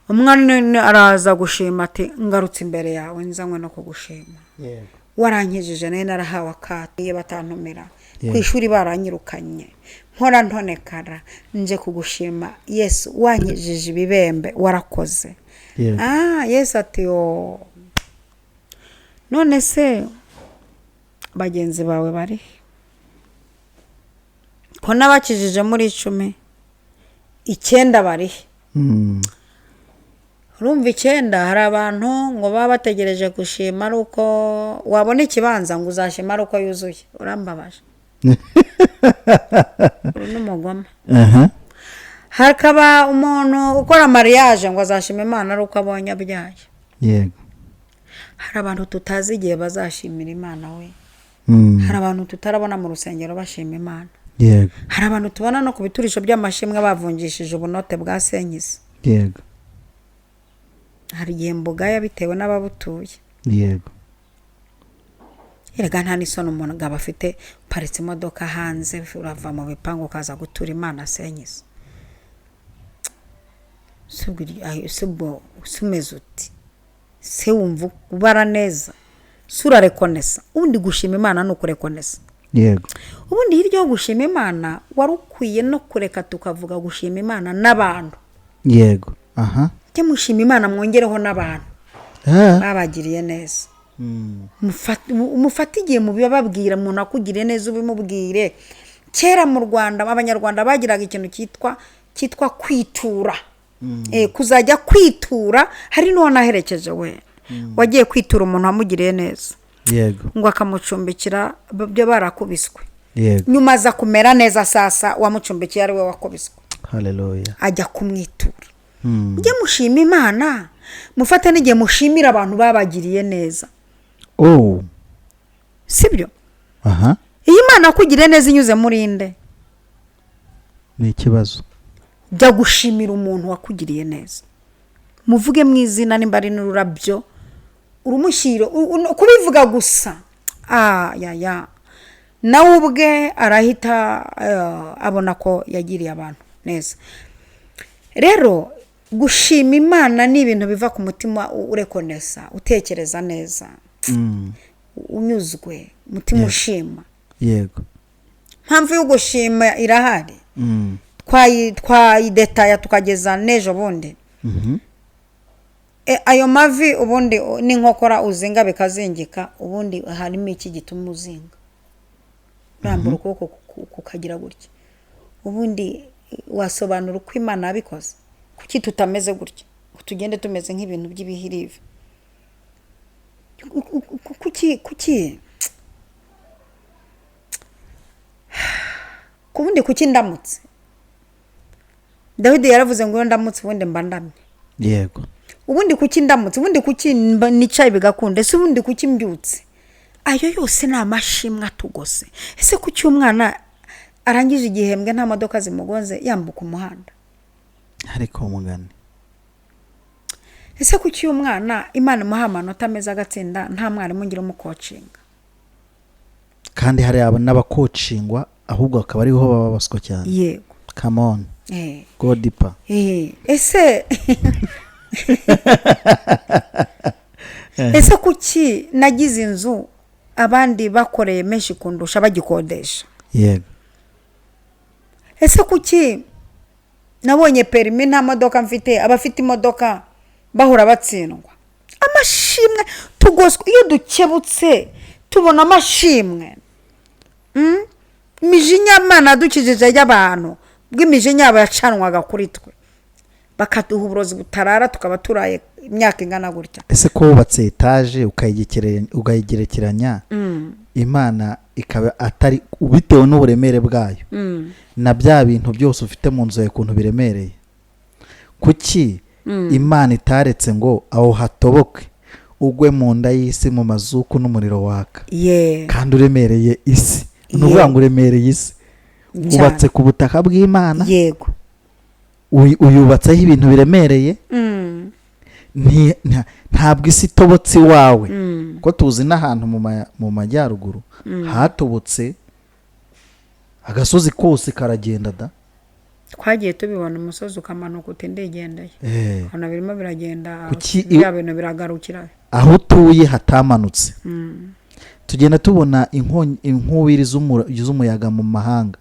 Umwana araza gushima ati ngarutse imbere yawe nzanywe no kugushima. Warankijije nari narahawe akato iyo batantumira. Ku ishuri baranyirukanye. Mpora ntonekara nje kugushima Yesu wankijije ibibembe warakoze. Yesu ati yo. None se bagenzi bawe bari ko nabakijije muri 10 9 bari? Urumva 9 hari abantu ngo baba bategereje gushima ari uko wabona ikibanza ngo uzashima ari uko yuzuye. Urambabaje. Uri n'umugome. Hakaba umuntu ukora mariage ngo azashima Imana ari uko abonye abyaye. Hari abantu tutazi igihe bazashimira Imana we. Hari abantu tutarabona mu rusengero bashima Imana. Hari abantu tubona no ku biturisho by'amashimwe bavunjishije ubunote bwa senkisi. Hari igihe mbugaya bitewe n'ababutuye. Erega nta n'isoni umugabo afite, uparitse imodoka hanze, urava mu bipangu ukaza gutura Imana senyise. Si ubwo umeze uti se wumva ubara neza, se urarekonesa? Ubundi gushima Imana ni ukurekonesa. Ubundi hirya yo gushima Imana wari ukwiye no kureka tukavuga gushima Imana n'abantu. Yego, aha. Mujye mushima Imana mwongereho n'abantu babagiriye neza. Mufate igihe mubibabwira, umuntu akugiriye neza ubimubwire. Kera mu Rwanda Abanyarwanda bagiraga ikintu cyitwa kwitura. Kuzajya kwitura, hari n'uwo naherekeje we wagiye kwitura umuntu wamugiriye neza, ngo akamucumbikira byo barakubiswe. Nyuma aza kumera neza, sasa wamucumbikiye ari we wakubiswe. Haleluya. Ajya kumwitura. Mujye mushima Imana, mufate n'igihe mushimira abantu babagiriye neza. Oh. Sibyo? Aha. Iyo Imana yakugiriye neza inyuze muri nde? Ni ikibazo. Jya gushimira umuntu wakugiriye neza, muvuge mu izina, nimba ari n'ururabyo urumushyire, kubivuga gusa, ah, ya ya nawe ubwe arahita abona ko yagiriye abantu neza. Rero gushima Imana ni ibintu biva ku mutima, urekonesa, utekereza neza, unyuzwe, umutima ushima. Mpamvu yo gushima irahari. Twayidetaya tukageza n'ejo bundi. Ayo mavi ubundi n'inkokora uzinga bikazingika, ubundi harimo iki gituma uzinga, urambura ukuboko kukagira gutya? Ubundi wasobanura uko Imana yabikoze? Kuki tutameze gutya ngo tugende tumeze nk'ibintu by'ibihirive? Kuki kubundi kuki ndamutse? Dawidi yaravuze ngo iyo ndamutse ubundi mba ndamye. Ubundi kuki ndamutse? Ubundi kuki nicaye bigakunda? Ese ubundi kuki mbyutse? Ayo yose ni amashimwe atugose. Ese kuki umwana arangije igihembwe nta modoka zimugonze yambuka umuhanda? Ariko umugani. Ese kuki uyu mwana Imana imuha amanota meza agatsinda, nta mwarimu ngira umukocinga? Kandi hari aba n'abakocingwa ahubwo akaba ariho baba baswa cyane. Come on. Go deeper. Ese kuki nagize inzu abandi bakoreye menshi kundusha bagikodesha? Ese kuki nabonye perimi nta modoka mfite, abafite imodoka bahora batsindwa? Amashimwe tugoswe iyo dukebutse tubona amashimwe. Imijinya Imana yadukijije y'abantu, bw'imijinya yabo yacanwaga kuri twe, bakaduha uburozi butarara, tukaba turaye imyaka ingana gutya. Ese ko wubatse etaje ukayigerekeranya, Imana ikaba atari bitewe n'uburemere bwayo na bya bintu byose ufite mu nzu yawe ukuntu biremereye, kuki Imana itaretse ngo aho hatoboke ugwe mu nda y'isi mu mazuku n'umuriro waka? Kandi uremereye isi, ni ukuvuga ngo uremereye isi, wubatse ku butaka bw'Imana. Uyubatseho ibintu biremereye. Ntabwo isi itobotse iwawe. Ko tuzi n'ahantu mu majyaruguru hatobotse agasozi kose karagenda da. Twagiye tubibona, umusozi ukamanuka uti ndigendeye. Hano birimo biragenda, bya bintu biragarukira. Aho utuye hatamanutse. Tugenda tubona inkubiri z'umuyaga mu mahanga.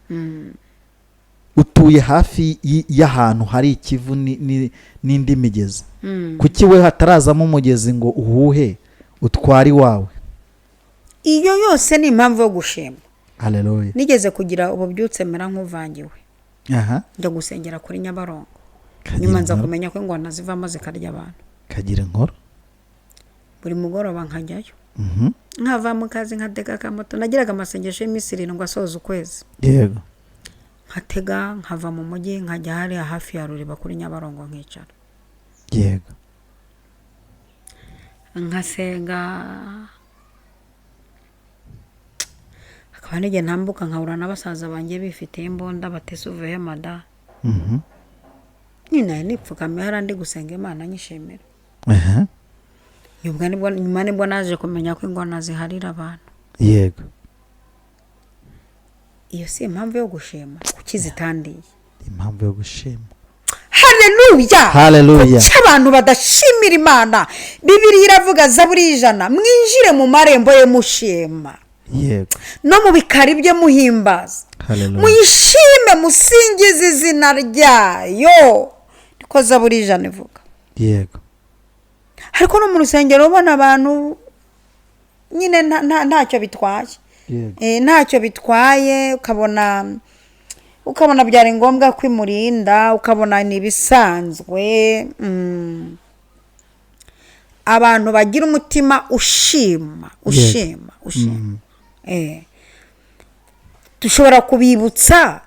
Utuye hafi y'ahantu hari ikivu n'indi migezi. Kuki we hatarazamo umugezi ngo uhuhe utware iwawe? Iyo yose ni impamvu yo gushima. Haleluya. Nigeze kugira ububyutse mera nk'uvangiwe. Njya gusengera kuri Nyabarongo. Nyuma nza kumenya ko ingona zivamo zikarya abantu. Kagira inkuru. Buri mugoroba nkajyayo. Nkava mu kazi nkatega akamoto. Nagiraga amasengesho y'iminsi 7 asoza ukwezi. Nkatega nkava mu mujyi nkajya hariya hafi ya Ruriba kuri Nyabarongo nkicara. Nkasenga. Hakaba n'igihe ntambuka nkahura na basaza banjye bifitiye imbunda batese uvuye mada. Nyine nipfukamye hariya ndi gusenga Imana nyishimira. Nyuma nibwo naje kumenya ko ingona ziharira abantu. Yego. Iyo si impamvu yo gushima? Kuki zitandiye? Impamvu yo gushima. Haleluya! Haleluya! Kuki abantu badashimira Imana? Bibiliya iravuga, Zaburi 100, mwinjire mu marembo ye mushima, Yego. no mu bikari bye muhimbaza. Haleluya! Muyishime, musingize izina ryayo, niko Zaburi 100 ivuga. Yego. Ariko no mu rusengero ubona abantu nyine ntacyo bitwaye. Yego. Ntacyo bitwaye, ukabona byari ngombwa kwimurinda, ukabona ni ibisanzwe. Abantu bagira umutima ushima, ushima, ushima. Dushobora kubibutsa,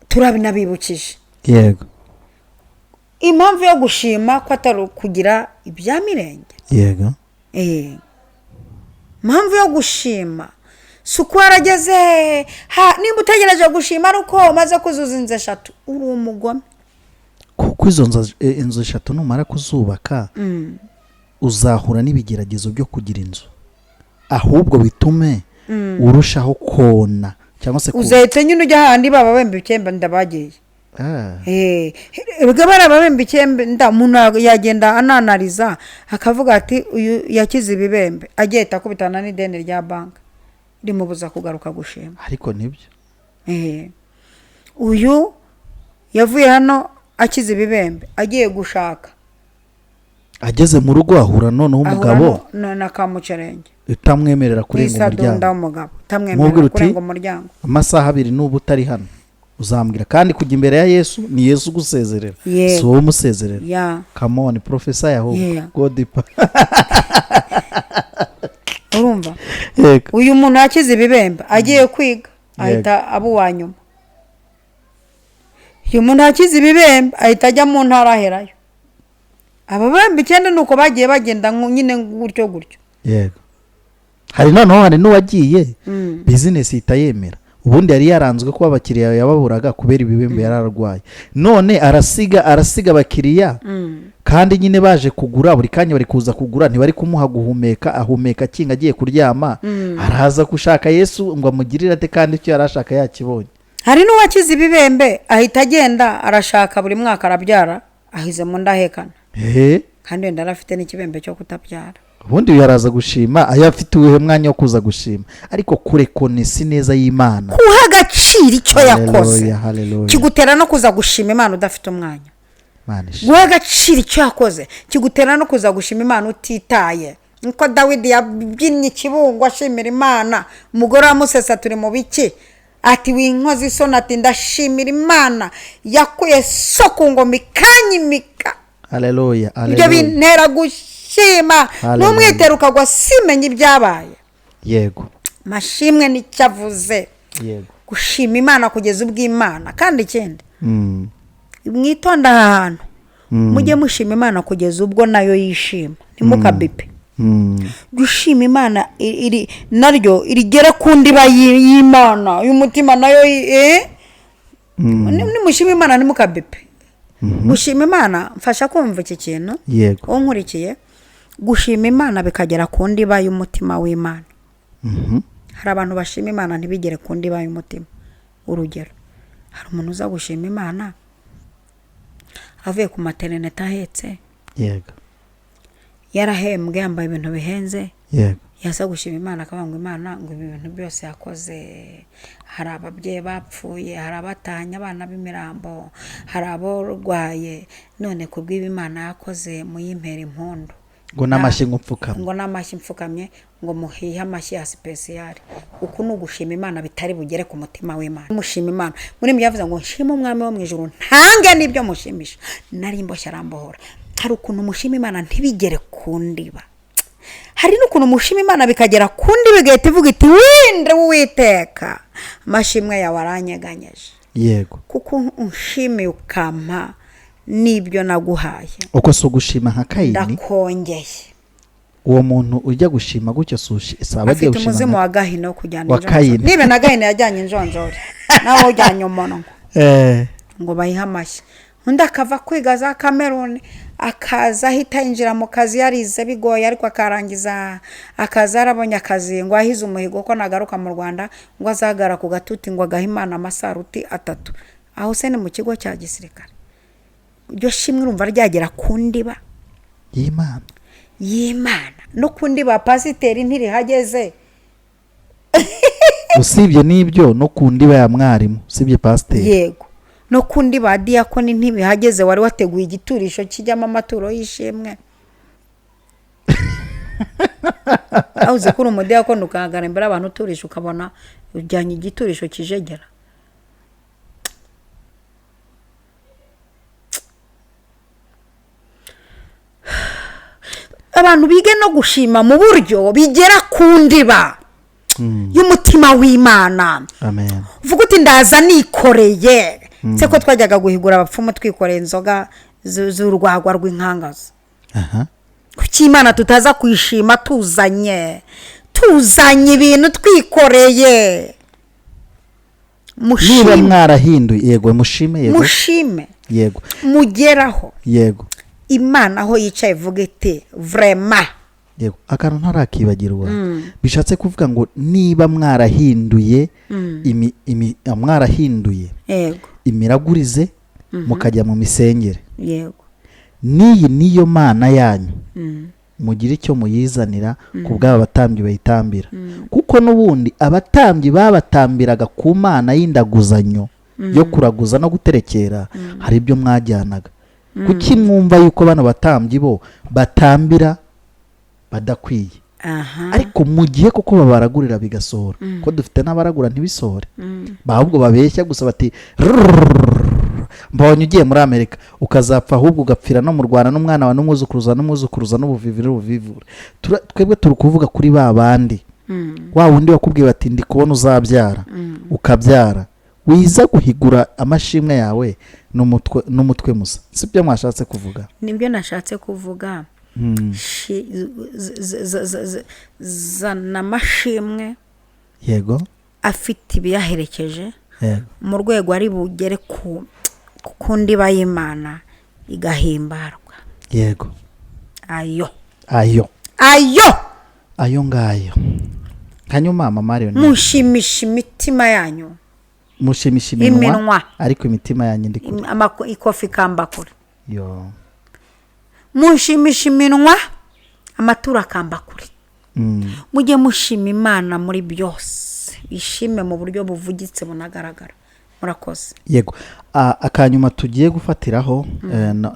turabinabibukije. Yego. Impamvu yo gushima ko atari ukugira ibya mirenge. Yego. Impamvu yo gushima si uko warageze. Nimba utegereje gushima ari uko umaze kuzuza inzu 3, uri umugome. Kuko izo inzu 3 numara kuzubaka, uzahura n'ibigeragezo byo kugira inzu, ahubwo bitume urushaho kona cyangwa se uzahita nyine ujya ahandi baba bemba icyembe ndabagiye. Bari ababembe icyenda, umuntu yagenda ananariza akavuga ati uyu yakize ibibembe, agiye ahita akubitana n'ideni rya banki rimubuza kugaruka gushima. Ariko nibyo. Uyu yavuye hano akize ibibembe, agiye gushaka, ageze mu rugo ahura noneho umugabo na kamucerenge utamwemerera kurenga umuryango, utamwemerera kurenga umuryango amasaha 2 n'ubu utari hano uzambwira. Kandi kujya imbere ya Yesu ni Yesu ugusezerera, si wowe umusezerera. Come on, professor yaho godipa. Urumva uyu muntu yakize ibibembe agiye kwiga ahita aba uwa nyuma. Uyu muntu yakize ibibembe ahita ajya mu ntara aherayo. Ababembe 9 nuko bagiye bagenda nyine gutyo gutyo. Yego. Hari noneho hari n'uwagiye business itayemera. Ubundi yari yaranzwe ko abakiriya yababuraga kubera ibibembe yararwaye, none arasiga abakiriya, kandi nyine baje kugura buri kanya bari kuza kugura, ntibari kumuha guhumeka, ahumeka akinga agiye kuryama. Araza gushaka Yesu ngo amugirire ate, kandi icyo yarashaka yakibonye. Hari n'uwakize ibibembe ahita agenda arashaka buri mwaka arabyara, ahize mu ndahekana, kandi wenda arafite n'ikibembe cyo kutabyara. Ubundi yaraza gushima ayo afite uwuhe mwanya wo kuza gushima, ariko kurekonesi neza y'Imana, kuha agaciro icyo yakoze kigutera no kuza gushima Imana udafite umwanya. Guha agaciro icyo yakoze kigutera no kuza gushima Imana utitaye. Niko Dawidi yabyinnye ikibungo ashimira Imana, umugore wamusesa turi mu biki, ati winkoze isoni, ati ndashimira Imana yakuye so ku ngoma ikanyimika. Haleluya, ibyo bintera gushima, n'umwitero ukagwa simenye ibyabaye. Yego. Mashimwe nicyo avuze. Yego. Gushima Imana kugeza ubw'Imana. Kandi ikindi, mwitonda aha hantu, mujye mushima Imana kugeza ubwo nayo yishima, ntimukabipe. Gushima Imana iri naryo irigera ku ndiba y'Imana y'umutima nayo. Nimushima Imana ntimukabipe. Gushima Imana, mfasha kumva iki kintu. Yego. Unkurikiye, gushima Imana bikagera ku ndiba y'umutima w'Imana. Hari abantu bashima Imana ntibigere ku ndiba y'umutima. Urugero, hari umuntu uza gushima Imana avuye ku materinete ahetse. Yego. Yarahembwe, yambaye ibintu bihenze. Yego. Yasa gushima Imana akavuga ngo Imana ngo ibi bintu byose yakoze, hari ababyeyi bapfuye, hari abatanye abana b'imirambo, hari aborwaye, none kubw'ibi Imana yakoze muyimpera impundu, ngo n'amashyi mupfukamye, ngo n'amashyi mfukamye, ngo muhihe amashyi ya sipesiyali. Uku ni ugushima Imana bitari bugere ku mutima w'Imana. Mushima Imana muri mwe yavuze ngo nshima umwami wo mu ijuru ntange n'ibyo mushimisha, nari mboshye arambohora. Hari ukuntu mushima Imana ntibigere ku ndiba, hari n'ukuntu mushima Imana bikagera ku ndiba igahita ivuga iti winde Uwiteka, amashimwe yawe aranyeganyeje. Yego. Kuko unshimiye ukampa n'ibyo naguhaye. Uko si ugushima nka Kayini, ndakongeye. Uwo muntu ujya gushima gutyo saba agiye afite gushima umuzimu wa Gahino kujyana wa Kayini. Niba na Gahino yajyanye injonjori nawe ujyanye umunwa ngo bayihe amashyi. Undi akava kwiga za Kameruni, akaza ahita yinjira mu kazi yarize bigoye, ariko akarangiza akaza yarabonye akazi, ngo ahize umuhigo ko nagaruka mu Rwanda ngo azagara ku gatuti ngo agahe Imana amasaruti 3. Aho se ni mu kigo cya gisirikare? Iryo shimwe urumva ryagera ku ndiba y'Imana no ku ndiba pasiteri ntirihageze. Usibye n'ibyo no ku ndiba ya mwarimu, usibye pasiteri, yego, no ku ndiba diyakoni ntibihageze. Wari wateguye igiturisho kijyamo amaturo y'ishimwe. Aho uzi ko uri umudiyakoni ukahagara imbere y'abantu uturisha, ukabona ujyanye igiturisho kijegera. Abantu bige no gushima mu buryo bigera ku ndiba y'umutima w'Imana. Amen. Uvuga uti ndaza nikoreye. Se ko twajyaga guhigura abapfumu twikoreye inzoga z'urwagwa rw'inkangaza. Kuki Imana tutaza kuyishima tuzanye ibintu twikoreye? Niba mwarahinduye, yego, mushime, yego, mushime, yego, mugeraho, yego, Imana aho yicaye ivuga iti vraiment. Yego, akantu ntarakibagirwa. Bishatse kuvuga ngo niba mwarahinduye mwarahinduye yego imiragurize mukajya mu misengere, yego, n'iyi niyo mana yanyu, mugire icyo muyizanira ku bw'aba batambyi bayitambira, kuko n'ubundi abatambyi babatambiraga ku mana y'indaguzanyo yo kuraguza no guterekera, hari ibyo mwajyanaga. Kuki mwumva yuko bano batambyi bo batambira badakwiye? Ariko mu gihe koko babaragurira bigasohora, ko dufite n'abaragura ntibisohore, ahubwo babeshya gusa bati mbonye ugiye muri Amerika, ukazapfa ahubwo ugapfira no mu Rwanda n'umwana wa n'umwuzukuruza n'umwuzukuruza n'ubuvivure n'ubuvivure. Twebwe turi kuvuga kuri ba bandi, wa wundi wakubwiye bati ndi kubona uzabyara, ukabyara, wiza guhigura amashimwe yawe n'umutwe musa. Sibyo mwashatse kuvuga? Nibyo nashatse kuvuga. Zana amashimwe, yego, afite ibiyaherekeje mu rwego ari bugere ku ndiba y'Imana igahimbarwa. Yego, ayo ayo ayo ayo ngayo. Hanyuma mama Leon, mushimisha imitima yanyu, mushimisha iminwa, ariko imitima yanyu ndi kure, ikofi ikamba kure. Yo, mushimisha iminwa, amaturo akamba kure. Mujye mushima Imana muri byose, ishime mu buryo buvugitse bunagaragara. Murakoze. Yego, akanyuma tugiye gufatiraho,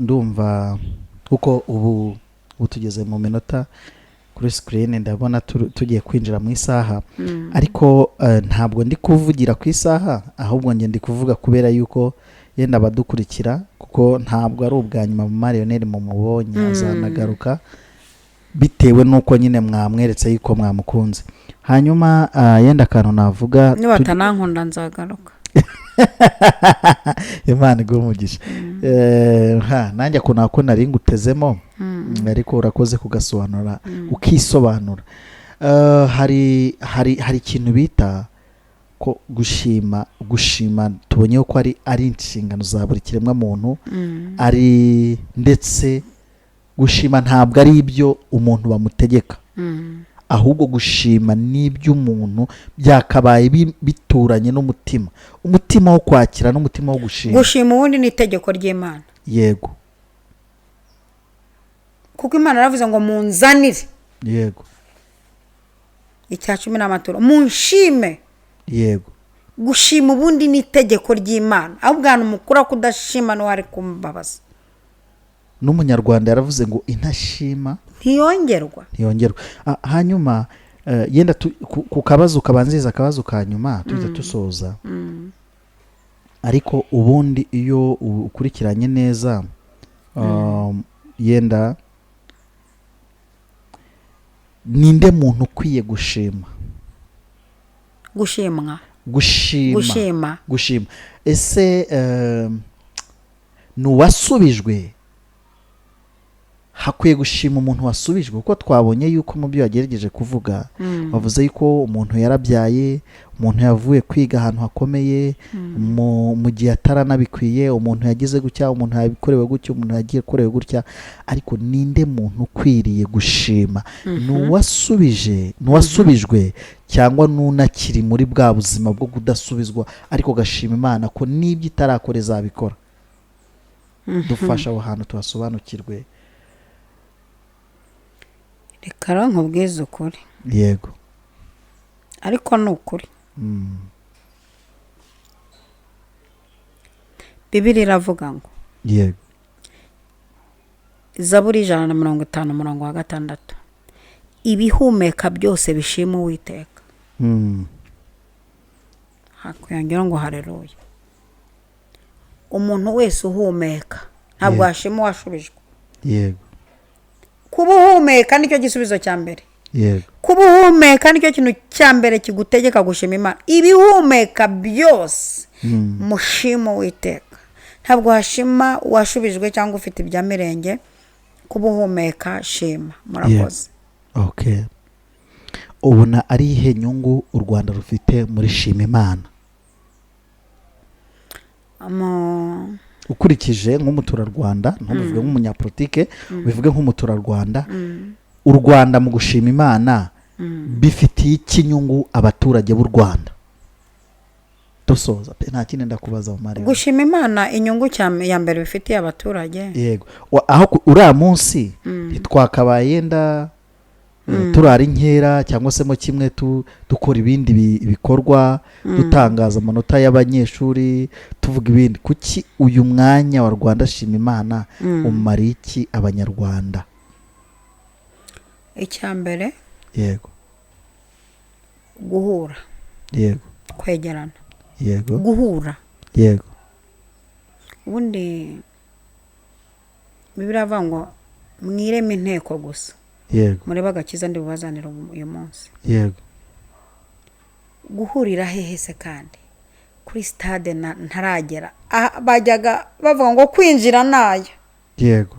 ndumva kuko ubu tugeze mu minota kuri screen ndabona tugiye kwinjira mu isaha, ariko ntabwo ndi kuvugira ku isaha, ahubwo nge ndi kuvuga kubera yuko yenda abadukurikira, kuko ntabwo ari ubwa nyuma mama Leonel mumubonye, azanagaruka bitewe nuko nyine mwamweretse yuko mwamukunze. Hanyuma yenda akantu navuga, niba atanankunda nzagaruka. Imana iguhe umugisha. Nanjye ako nako nari ngutezemo, ariko urakoze kugasobanura, ukisobanura. Hari hari ikintu bita ko gushima. Gushima tubonye ko ari inshingano za buri kiremwa muntu, ari ndetse gushima ntabwo ari ibyo umuntu bamutegeka, ahubwo gushima n'ibyo umuntu byakabaye bituranye n'umutima, umutima wo kwakira n'umutima wo gushima. Gushima ubundi ni itegeko ry'Imana. Yego, kuko Imana yaravuze ngo munzanire, yego, 10 n'amaturo, munshime. Yego, gushima ubundi ni itegeko ry'Imana, ahubwo ahantu mukura kudashima no ari kumbabaza. N'umunyarwanda yaravuze ngo intashima ntiyongerwa. Hanyuma yenda ku kabazo kabanziriza akabazo ka nyuma tuhita dusoza. Ariko ubundi iyo ukurikiranye neza, yenda ninde muntu ukwiye gushima? Gushimwa, gushima. Ese ni uwasubijwe? Hakwiye gushima umuntu wasubijwe, kuko twabonye yuko mu byo yagerageje kuvuga, bavuze yuko umuntu yarabyaye, umuntu yavuye kwiga ahantu hakomeye mu gihe ataranabikwiye, umuntu yagize gutya, umuntu yabikorewe gutya, umuntu yagiye korewe gutya. Ariko ninde muntu ukwiriye gushima? Ni uwasubije, ni uwasubijwe, cyangwa n'unakiri muri bwa buzima bwo kudasubizwa ariko gashima Imana ko n'ibyo itarakora izabikora? Dufasha aho hantu tuhasobanukirwe. Reka rero nkubwize ukuri. Yego. Ariko ni ukuri. Bibiliya iravuga ngo, yego, Zaburi 150 umurongo wa 6, ibihumeka byose bishima Uwiteka. Hakwiyongeraho ngo haleluya. Umuntu wese uhumeka ntabwo yashima uwashubijwe. Yego. Kuba uhumeka nicyo gisubizo cya mbere. Yego. Kuba uhumeka nicyo kintu cya mbere kigutegeka gushima Imana. Ibihumeka byose mushima Uwiteka. Ntabwo washima uwashubijwe cyangwa ufite ibya mirenge. Kuba uhumeka, shima. Murakoze. Okay. Ubona ari ihe nyungu u Rwanda rufite muri shima Imana? Ukurikije nk'umuturarwanda, ntubivuge nk'umunyapolitike, ubivuge nk'umuturarwanda, u Rwanda mu gushima Imana bifitiye iki nyungu abaturage b'u Rwanda? Dusoza pe, nta kindi ndakubaza Mariya. Gushima Imana inyungu ya mbere bifitiye abaturage. Yego. Aho uriya munsi ntitwakabaye yenda turara inkera cyangwa se mo kimwe dukora ibindi bikorwa, dutangaza amanota y'abanyeshuri, tuvuga ibindi. Kuki uyu mwanya wa Rwanda Shima Imana umara iki Abanyarwanda? Icya mbere, yego, guhura, yego, kwegerana, yego, guhura, yego. Ubundi Bibiliya iravuga ngo mwireme inteko gusa, yego, murebe agakiza ndi bubazanira uyu munsi. Yego. Guhurira hehe se kandi? Kuri stade ntaragera, bajyaga bavuga ngo kwinjira nayo. Yego.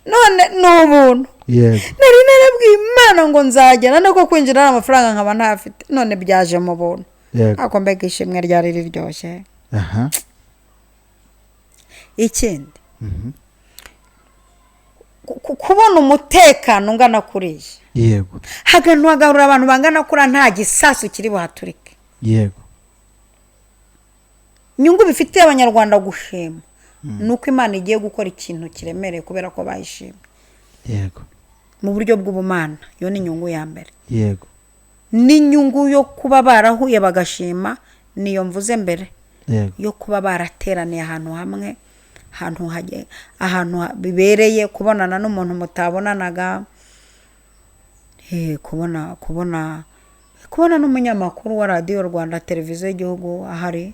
None ni ubuntu. Yego. Nari narabwiye Imana ngo nzagera nuko kwinjira ari amafaranga nkaba ntafite, none byaje mu buntu. Yego. Ako mbega ishimwe ryari riryoshye. Aha. Ikindi, kubona umutekano ungana kuriya. Yego. Hagano hagarura abantu bangana kuriya nta gisasu kiri buhaturike. Yego. Inyungu bifitiye Abanyarwanda gushima nuko Imana igiye gukora ikintu kiremereye kubera ko bayishimye. Yego. Mu buryo bw'ubumana, iyo ni inyungu ya mbere. Yego. N'inyungu yo kuba barahuye bagashima niyo mvuze mbere. Yego. Yo kuba barateraniye ahantu hamwe, ahantu bibereye kubonana n'umuntu mutabonanaga, kubona n'umunyamakuru wa Radiyo Rwanda, televiziyo y'igihugu ahari,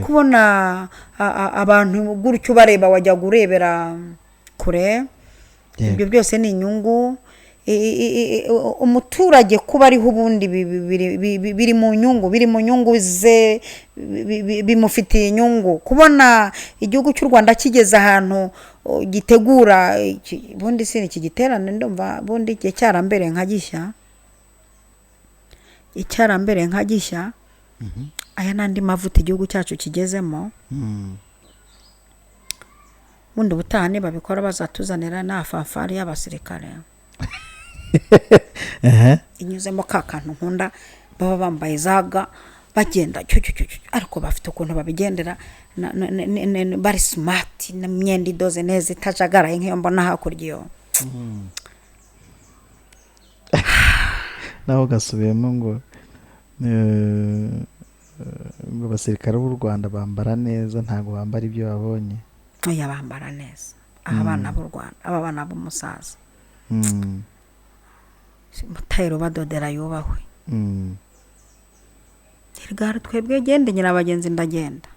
kubona abantu gutyo bareba wajya gurebera kure. Ibyo byose ni inyungu. Umuturage kuba ariho ubundi biri mu nyungu, biri mu nyungu ze, bimufitiye inyungu. Kubona igihugu cy'u Rwanda kigeze ahantu gitegura ubundi si iki giterane, ndumva ubundi igihe cyarambere nka gishya, icyarambere nka gishya. Aya n'andi mavuta igihugu cyacu kigezemo. Ubundi ubutaha nibabikora bazatuzanira na fanfari y'abasirikare. Inyuzemo ka kantu nkunda, baba bambaye zaga bagenda cyo cyo cyo, ariko bafite ukuntu babigendera bari smart, n'imyenda idoze neza itajagaraye nk'iyo mbona hakurya iyo. Naho gasubiyemo ngo abasirikare b'u Rwanda bambara neza, ntabwo bambara ibyo babonye. Oya, bambara neza. Aha bana b'u Rwanda, aba bana b'umusaza. Mutayiro badodera yubahwe. Erega twebwe gende nyira abagenzi ndagenda.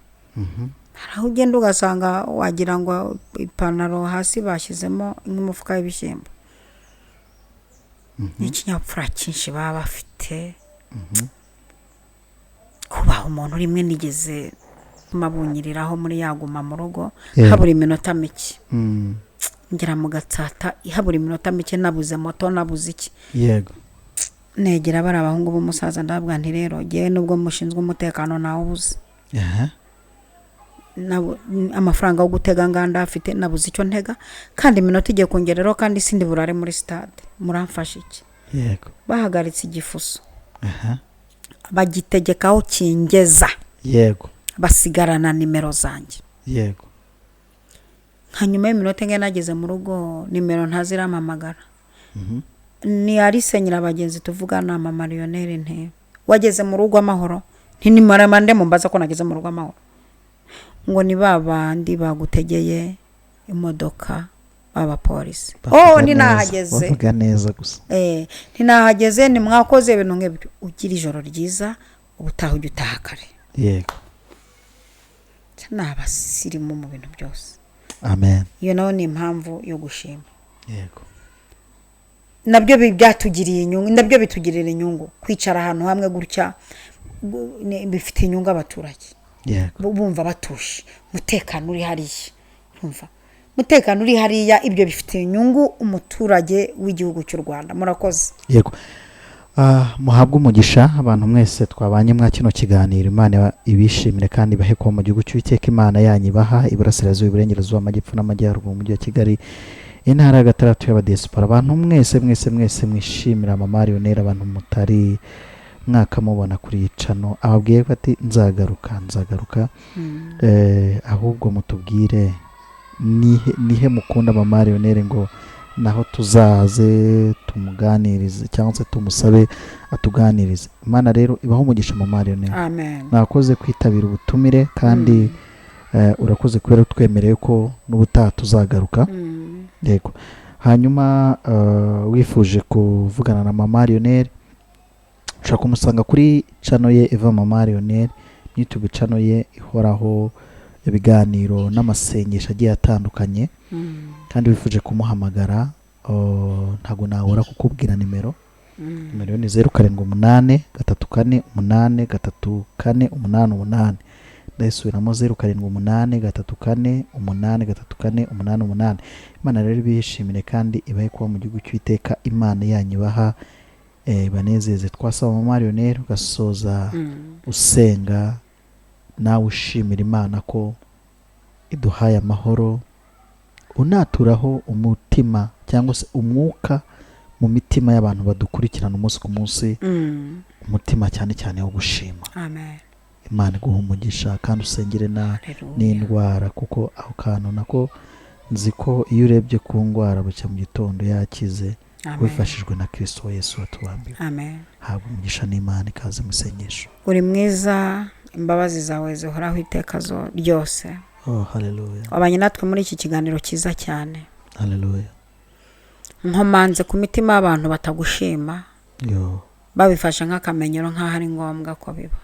Hari aho ugenda ugasanga wagira ngo ipantaro hasi bashyizemo nk'umufuka w'ibishyimbo. N'ikinyabupfura cyinshi baba bafite. Kubaha umuntu rimwe nigeze mabunyiriraho muri yaguma mu rugo, habura iminota mike. Ngera mu Gatsata habura iminota mike, nabuze moto, nabuze iki. Yego. Negera bari abahungu b'umusaza, ndababwira nti: "Rero ngewe nubwo mushinzwe umutekano ntawubuze, amafaranga yo gutega nganda afite, nabuze icyo ntega, kandi iminota igiye kongereraho, kandi sindi burare muri sitade, muramfasha iki?" Bahagaritse igifuso, bagitegekaho kingeza, basigarana nimero zanjye. Nka nyuma y'iminota ingahe nageze mu rugo, nimero ntazirampamagara. Ni Alice Nyirabagenzi tuvugana, mama Lionel. Nti: "Wageze mu rugo amahoro?" Nti: "Ni mande mumbaza ko nageze mu rugo amahoro?" Ngo: "Ni ba bandi bagutegeye imodoka b'abapolisi." Bavuga Oh, neza, ninahageze. Bavuga neza gusa. Ntinahageze, nimwakoze ibintu nk'ibyo. Ugira ijoro ryiza, ubutaha ujya utaha kare. Ni abasirimu mu bintu byose. Amen. Iyo nayo ni impamvu yo gushima. Nabyo byatugiriye inyungu, nabyo bitugirira inyungu. Kwicara ahantu hamwe gutya bifite inyungu abaturage. Bumva batuje, umutekano uri hariya, bumva umutekano uri hariya, ibyo bifitiye inyungu umuturage w'igihugu cy'u Rwanda. Murakoze. Yego. Muhabwe umugisha abantu mwese twabanye mwa kino kiganiro. Imana ibishimire kandi ibahe kuba mu gihugu cy'Uwiteka Imana yanyu, ibaha iburasirazuba, iburengerazuba, amajyepfo n'amajyaruguru, mu mujyi wa Kigali, intara ya gatandatu y'abadiyasipora. Abantu mwese mwese mwese mwishimira mama Lionel, abantu mutari mwakamubona kuri iyi channel, ababwiye ko ati: "Nzagaruka, nzagaruka." Ahubwo mutubwire nihe mukunda mama Lionel, ngo naho tuzaze tumuganirize cyangwa se tumusabe atuganirize. Imana rero ibaho umugisha, mama Lionel. Amen. Mwakoze kwitabira ubutumire, kandi urakoze kubera utwemereye ko n'ubutaha tuzagaruka. Yego. Hanyuma wifuje kuvugana na mama Lionel, ushobora kumusanga kuri channel ye Eva Mama Lionel, YouTube channel ye ihoraho ibiganiro n'amasengesho agiye atandukanye. Kandi wifuje kumuhamagara, ntabwo nabura kukubwira nimero. Nimero ni 0783483488. Ndayisubiramo: 0783483488. Imana rero ibishimire kandi ibahe kuba mu gihugu cy'Uwiteka Imana yanyu, ibaha banezeze. Twasaba mama Lionel ugasoza usenga, nawe ushimira Imana ko iduhaye amahoro, unaturaho umutima cyangwa se umwuka mu mitima y'abantu badukurikirana umunsi ku munsi, umutima cyane cyane wo gushima. Amen. Imana iguha umugisha, kandi usengere na Haleluya. n'indwara, kuko aho kantu nako nzi ko iyo urebye ku ndwara bucya mu gitondo yakize, Amen. wifashijwe na Kirisito Yesu watubambiwe. Amen. Habwa umugisha n'Imana. Ikaze mu isengesho. Uri mwiza, imbabazi zawe zihoraho iteka ryose. Oh, haleluya. Wabanye natwe muri iki kiganiro cyiza cyane. Haleluya. Nkomanze ku mitima y'abantu batagushima, yo babifashe nk'akamenyero, nk'aho ari ngombwa ko biba.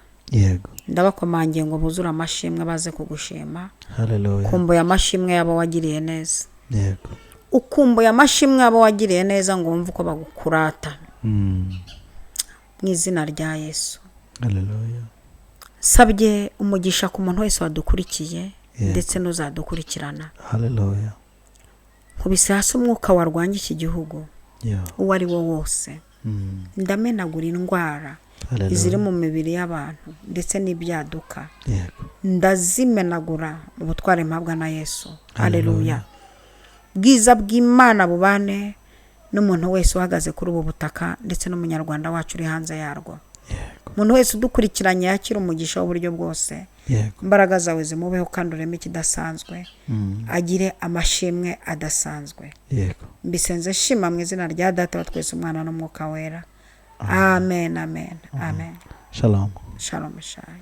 Ndabakomangiye ngo buzure amashimwe, baze kugushima. Haleluya. Kumbuye amashimwe y'abo wagiriye neza. Ukumbuye amashimwe y'abo wagiriye neza, ngo wumve uko bagukurata. Mu izina rya Yesu, Haleluya. sabye umugisha ku muntu wese wadukurikiye ndetse n'uzadukurikirana. Haleluya. Nkubise hasi umwuka warwanya iki gihugu, uwo ari wo wose. Ndamenagura indwara Haleluya. iziri mu mibiri y'abantu ndetse n'ibyaduka. Ndazimenagura mu butware mpabwa na Yesu. Haleluya. Bwiza bw'Imana bubane n'umuntu wese uhagaze kuri ubu butaka, ndetse n'umunyarwanda wacu uri hanze yarwo. Umuntu wese udukurikiranye yakira umugisha w'uburyo bwose. Imbaraga zawe zimubeho, kandi ureme ikidasanzwe, agire amashimwe adasanzwe. Mbisenze shima mu izina rya Data wa twese, Umwana n'Umwuka Wera. Amen, amen, amen. Shalom. Shalom, shalom.